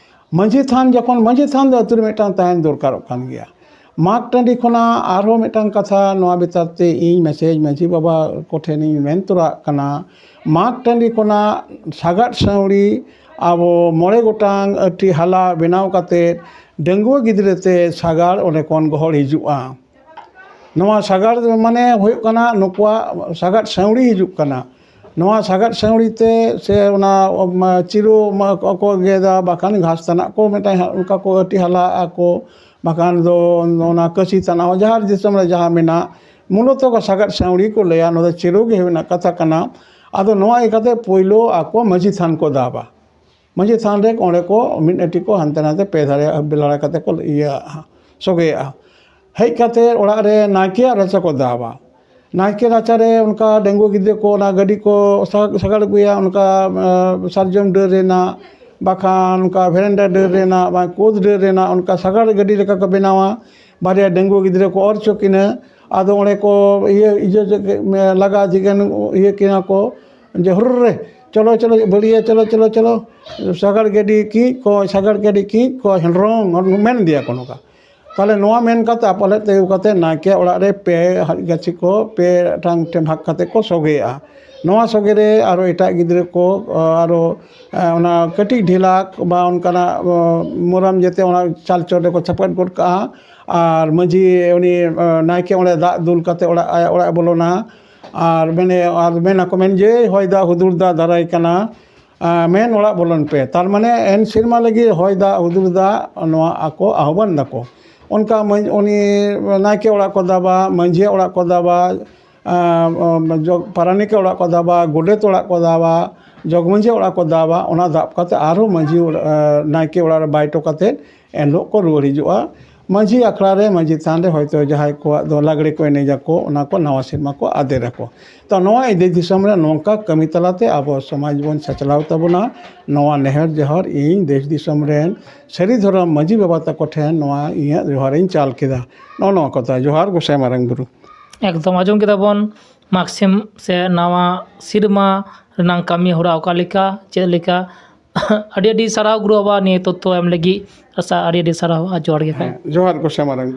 ᱢᱟᱹᱡᱷᱤ ᱛᱷᱟᱱ, ᱡᱚᱠᱷᱚᱱ ᱢᱟᱹᱡᱷᱤ ᱛᱷᱟᱱ ᱫᱚ ᱟᱹᱛᱩ ᱨᱮ ᱢᱤᱫᱴᱟᱝ ᱛᱟᱦᱮᱱ ᱫᱚᱨᱠᱟᱨᱚᱜ ᱠᱟᱱ ᱜᱮᱭᱟ᱾ ᱢᱟᱜᱽ ᱴᱟᱺᱰᱤ ᱠᱷᱚᱱᱟᱜ ᱟᱨᱦᱚᱸ ᱢᱤᱫᱴᱟᱝ ᱠᱟᱛᱷᱟ ᱱᱚᱣᱟ ᱵᱮᱯᱟᱨ ᱛᱮ ᱤᱧ ᱢᱮᱥᱮᱡᱽ ᱢᱟᱹᱡᱷᱤ ᱵᱟᱵᱟ ᱠᱚᱴᱷᱮᱱᱤᱧ ᱢᱮᱱ ᱛᱚᱨᱟᱜ ᱠᱟᱱᱟ, ᱢᱟᱜᱽ ᱴᱟᱺᱰᱤ ᱠᱷᱚᱱᱟᱜ ᱥᱟᱜᱟᱫ ᱥᱟᱹᱣᱲᱤ ᱟᱵᱚ ᱢᱚᱬᱮ ᱜᱚᱴᱟᱝ ᱟᱹᱴᱤ ᱦᱟᱞᱟ ᱵᱮᱱᱟᱣ ᱠᱟᱛᱮ ᱰᱟᱺᱜᱩᱣᱟᱹ ᱜᱤᱫᱽᱨᱟᱹ ᱛᱮ ᱥᱟᱜᱟᱲ ᱚᱸᱰᱮ ᱠᱷᱚᱱ ᱜᱚᱦᱚᱲ ᱦᱤᱡᱩᱜᱼᱟ᱾ ᱱᱚᱣᱟ ᱥᱟᱜᱟᱲ ᱫᱚ ᱢᱟᱱᱮ ᱦᱩᱭᱩᱜ ᱠᱟᱱᱟ ᱱᱩᱠᱩᱣᱟᱜ ᱥᱟᱜᱟᱫ ᱥᱟᱹᱣᱲᱤ ᱦᱤᱡᱩᱜ ᱠᱟᱱᱟ᱾ ᱱᱚᱣᱟ ᱥᱟᱜᱟᱫ ᱥᱟᱹᱣᱲᱤ ᱛᱮ ᱥᱮ ᱚᱱᱟ, ᱚᱢ, ᱪᱤᱨᱩ ᱢᱟ-, ᱠᱚ ᱜᱮᱫᱟ, ᱵᱟᱠᱷᱟᱱ ᱜᱷᱟᱥ ᱛᱟᱱᱟᱜ ᱠᱚ ᱢᱤᱫᱴᱟᱝ ᱦᱟ-, ᱚᱱᱠᱟ ᱠᱚ ᱟᱹᱴᱤ ᱦᱟᱞᱟᱜ ᱟᱠᱚ, ᱵᱟᱠᱷᱟᱱ ᱫᱚ ᱚᱱᱟ ᱠᱟᱹᱥᱤ ᱛᱟᱱᱟᱜ ᱦᱚᱸ, ᱡᱟᱦᱟᱸ ᱫᱤᱥᱚᱢ ᱨᱮ ᱡᱟᱦᱟᱸ ᱢᱮᱱᱟᱜ, ᱢᱩᱞᱚᱛᱚ ᱠᱚ ᱥᱟᱜᱟᱫ ᱥᱟᱹᱣᱲᱤ ᱠᱚ ᱞᱟᱹᱭᱟ, ᱱᱚᱣᱟ ᱫᱚ ᱪᱤᱨᱩ ᱜᱮ ᱦᱩᱭ ᱨᱮᱱᱟᱜ ᱠᱟᱛᱷᱟ ᱠᱟᱱᱟ᱾ ᱟᱫᱚ ᱱᱚᱣᱟ ᱤᱭᱟᱹ ᱠᱟᱛᱮ ᱯᱳᱭᱞᱳ ᱟᱠᱚ ᱢᱟᱹᱡᱷᱤ ᱛᱷᱟᱱ ᱠᱚ ᱫᱟᱵᱟ᱾ ᱢᱟᱹᱡᱷᱤ ᱛᱷᱟᱱ ᱨᱮ ᱚᱸᱰᱮ ᱠᱚ ᱢᱤᱫ ᱟᱹᱴᱤ ᱠᱚ ᱦᱟᱱᱛᱮ ᱱᱟᱛᱮ ᱯᱮ ᱫᱷᱟᱨᱮ ᱵᱮᱞᱟᱲᱟ ᱠᱟᱛᱮ ᱠᱚ ᱤᱭᱟᱹ ᱥᱚᱜᱮᱭᱟᱜᱼᱟ᱾ ᱦᱮᱡ ᱠᱟᱛᱮ ᱚᱲᱟᱜ ᱨᱮ ᱱᱟᱭᱠᱮᱭᱟᱜ ᱨᱟᱪᱟ ᱠᱚ ᱫᱟᱵᱟ᱾ ᱱᱟᱭᱠᱮ ᱨᱟᱪᱟ ᱨᱮ ᱚᱱᱠᱟ ᱰᱟᱺᱜᱩᱣᱟᱹ ᱜᱤᱫᱽᱨᱟᱹ ᱠᱚ ᱚᱱᱟ ᱜᱟᱹᱰᱤ ᱠᱚ ᱥᱟ-, ᱥᱟᱜᱟᱲ ᱟᱹᱜᱩᱭᱟ, ᱚᱱᱠᱟ, ᱮ, ᱥᱟᱨᱡᱚᱢ ᱰᱟᱹᱨ ᱨᱮᱱᱟᱜ, ᱵᱟᱠᱷᱟᱱ ᱚᱱᱠᱟ ᱵᱷᱮᱨᱮᱱᱰᱟ ᱰᱟᱹᱨ ᱨᱮᱱᱟᱜ, ᱵᱟᱝ ᱠᱳᱫᱽ ᱰᱟᱹᱨ ᱨᱮᱱᱟᱜ, ᱚᱱᱠᱟ ᱥᱟᱜᱟᱲ ᱜᱟᱹᱰᱤ ᱞᱮᱠᱟ ᱠᱚ ᱵᱮᱱᱟᱣᱟ᱾ ᱵᱟᱨᱭᱟ ᱰᱟᱺᱜᱩᱣᱟᱹ ᱜᱤᱫᱽᱨᱟᱹ ᱠᱚ ᱚᱨ ᱦᱚᱪᱚ ᱠᱤᱱᱟᱹ᱾ ᱟᱫᱚ ᱚᱸᱰᱮ ᱠᱚ ᱤᱭᱟᱹ, ᱤᱭᱟᱹ, ᱞᱟᱜᱟ ᱡᱤᱜᱟᱹᱱ ᱤᱭᱟᱹ ᱠᱤᱱᱟ ᱠᱚ, ᱡᱮ, "ᱦᱩᱨ ᱨᱮ, ᱪᱚᱞᱚ, ᱪᱚᱞᱚ, ᱵᱟᱹᱲᱤᱭᱟᱹ, ᱪᱚᱞᱚ, ᱪᱚᱞᱚ, ᱪᱚᱞᱚ, ᱥᱟᱜᱟᱲ ᱜᱟᱹᱰᱤ ᱠᱤᱡ ᱠᱚ, ᱥᱟᱜᱟᱲ ᱜᱟᱹᱰᱤ ᱠᱤᱡ ᱠᱚ, ᱦᱮᱱᱰᱨᱚᱝ", ᱢᱮᱱ ᱤᱫᱤᱭᱟ ᱠᱚ ᱱᱚᱝᱠᱟ᱾ ᱛᱟᱦᱚᱞᱮ ᱱᱚᱣᱟ ᱢᱮᱱ ᱠᱟᱛᱮ ᱟᱯᱟᱞᱮᱫ ᱛᱮ ᱟᱹᱜᱩ ᱠᱟᱛᱮ ᱱᱟᱭᱠᱮ ᱚᱲᱟᱜ ᱨᱮ ᱯᱮ ᱦᱟᱹᱨᱤᱡ ᱜᱟᱹᱪᱷᱤ ᱠᱚ ᱯᱮ ᱴᱟᱝ ᱴᱮᱢᱦᱟᱠ ᱠᱟᱛᱮ ᱠᱚ ᱥᱚᱜᱮᱭᱟᱜᱼᱟ᱾ ᱱᱚᱣᱟ ᱥᱚᱜᱮ ᱨᱮ ᱟᱨᱚ ᱮᱴᱟᱜ ᱜᱤᱫᱽᱨᱟᱹ ᱠᱚ, ᱟᱨᱚ, ᱮ, ᱚᱱᱟ ᱠᱟᱹᱴᱤᱡ ᱰᱷᱮᱞᱟᱠ ᱵᱟ ᱚᱱᱠᱟᱱᱟᱜ, ᱮ, ᱢᱩᱨᱟᱢ ᱡᱟᱛᱮ ᱚᱱᱟ ᱪᱟᱞ ᱪᱚᱴ ᱨᱮᱠᱚ ᱪᱟᱯᱟᱫ ᱜᱚᱫ ᱠᱟᱜᱼᱟ᱾ ᱟᱨ ᱢᱟᱹᱡᱷᱤ ᱩᱱᱤ, ᱮ, ᱱᱟᱭᱠᱮ ᱚᱸᱰᱮ ᱫᱟᱜ ᱫᱩᱞ ᱠᱟᱛᱮ ᱚᱲᱟᱜ, ᱟᱭᱟᱜ ᱚᱲᱟᱜ ᱮ ᱵᱚᱞᱚᱱᱟ᱾ ᱟᱨ ᱢᱮᱱᱮ, ᱟᱨ ᱢᱮᱱ ᱟᱠᱚ ᱢᱮᱱ ᱡᱮ, "ᱦᱚᱭ ᱫᱟᱜ ᱦᱩᱫᱩᱲ ᱫᱟᱜ ᱫᱟᱨᱟᱭ ᱠᱟᱱᱟ, ᱟ, ᱢᱮᱱ ᱚᱲᱟᱜ ᱵᱚᱞᱚᱱ ᱯᱮ", ᱛᱟᱨ ᱢᱟᱱᱮ ᱮᱱ ᱥᱮᱨᱢᱟ ᱞᱟᱹᱜᱤᱫ ᱦᱚᱭ ᱫᱟᱜ ᱦᱩᱫᱩᱲ ᱫᱟᱜ ᱱᱚᱣᱟ ᱟᱠᱚ ᱟᱦᱵᱟᱱ ᱫᱟᱠᱚ᱾ ᱚᱱᱠᱟ ᱢᱟᱹᱡ-, ᱩᱱᱤ ᱱᱟᱭᱠᱮ ᱚᱲᱟᱜ ᱠᱚ ᱫᱟᱵᱟ, ᱢᱟᱹᱡᱷᱤᱭᱟᱜ ᱚᱲᱟᱜ ᱠᱚ ᱫᱟᱵᱟ, ᱟ, ᱟ, ᱡᱚᱜᱽ ᱯᱟᱨᱟᱱᱤᱠ ᱚᱲᱟᱜ ᱠᱚ ᱫᱟᱵᱟ, ᱜᱚᱰᱮᱛ ᱚᱲᱟᱜ ᱠᱚ ᱫᱟᱵᱟ, ᱡᱚᱜᱽ ᱢᱟᱹᱡᱷᱤ ᱚᱲᱟᱜ ᱠᱚ ᱫᱟᱵᱟ, ᱚᱱᱟ ᱫᱟᱵ ᱠᱟᱛᱮ ᱟᱨᱦᱚᱸ ᱢᱟᱹᱡᱷᱤ ᱚᱲᱟᱜ, ᱟ, ᱱᱟᱭᱠᱮ ᱚᱲᱟᱜ ᱨᱮ ᱵᱟᱭ ᱦᱚᱴᱚ ᱠᱟᱛᱮ ᱮᱱᱦᱤᱞᱳᱜ ᱠᱚ ᱨᱩᱣᱟᱹᱲ ᱦᱤᱡᱩᱜᱼᱟ᱾ ᱢᱟᱹᱡᱷᱤ ᱟᱠᱷᱲᱟ ᱨᱮ, ᱢᱟᱹᱡᱷᱤ ᱛᱷᱟᱱ ᱨᱮ ᱦᱚᱭᱛᱳ ᱡᱟᱦᱟᱸᱭ ᱠᱚᱣᱟᱜ ᱫᱚ ᱞᱟᱜᱽᱲᱮ ᱠᱚ ᱮᱱᱮᱡ ᱟᱠᱚ, ᱚᱱᱟ ᱠᱚ ᱱᱟᱣᱟ ᱥᱮᱨᱢᱟ ᱠᱚ ᱟᱫᱮᱨ ᱟᱠᱚ᱾ ᱛᱚ ᱱᱚᱣᱟ ᱤᱫᱤ ᱫᱤᱥᱚᱢ ᱨᱮ ᱱᱚᱝᱠᱟ ᱠᱟᱹᱢᱤ ᱛᱟᱞᱟᱛᱮ ᱟᱵᱚ ᱥᱚᱢᱟᱡᱽ ᱵᱚᱱ ᱥᱟᱪᱞᱟᱣ ᱛᱟᱵᱚᱱᱟ᱾ ᱱᱚᱣᱟ ᱱᱮᱦᱚᱨ ᱡᱚᱦᱟᱨ ᱤᱧ ᱫᱮᱥ ᱫᱤᱥᱚᱢ ᱨᱮᱱ ᱥᱟᱹᱨᱤ ᱫᱷᱚᱨᱚᱢ ᱢᱟᱹᱡᱷᱤ ᱵᱟᱵᱟ ᱛᱟᱠᱚ ᱴᱷᱮᱱ ᱱᱚᱣᱟ ᱤᱧᱟᱹᱜ ᱡᱚᱦᱟᱨ ᱤᱧ ᱪᱟᱞ ᱠᱮᱫᱟ᱾ ᱱᱚᱜᱼᱚ ᱱᱚᱣᱟ ᱠᱟᱛᱷᱟ᱾ ᱡᱚᱦᱟᱨ ᱜᱚᱸᱥᱟᱭ ᱢᱟᱨᱟᱝ ᱵᱩᱨᱩ᱾ ᱮᱠᱫᱚᱢ ᱟᱸᱡᱚᱢ ᱠᱮᱫᱟ ᱵᱚᱱ, ᱢᱟᱜᱽ ᱥᱤᱢ ᱥᱮ ᱱᱟᱣᱟ ᱥᱮᱨᱢᱟ ᱨᱮᱱᱟᱝ ᱠᱟᱹᱢᱤ ᱦᱚᱨᱟ ᱚᱠᱟ ᱞᱮᱠᱟ, ᱪᱮᱫ ᱞᱮᱠᱟ᱾ ᱟᱹᱰᱤ ᱟᱹᱰᱤ ᱥᱟᱨᱦᱟᱣ ᱜᱩᱨᱩ ᱵᱟᱵᱟ ᱱᱤᱭᱟᱹ ᱛᱚᱛᱛᱷᱚ ᱮᱢ ᱞᱟᱹᱜᱤᱫ᱾ ᱟᱥᱟ ᱟᱹᱰᱤ ᱟᱹᱰᱤ ᱥᱟᱨᱦᱟᱣ ᱟᱨ ᱡᱚᱦᱟᱨ ᱜᱮ᱾ ᱦᱮᱸ, ᱡᱚᱦᱟᱨ ᱜᱚᱸᱥᱟᱭ ᱢᱟᱨᱟᱝ᱾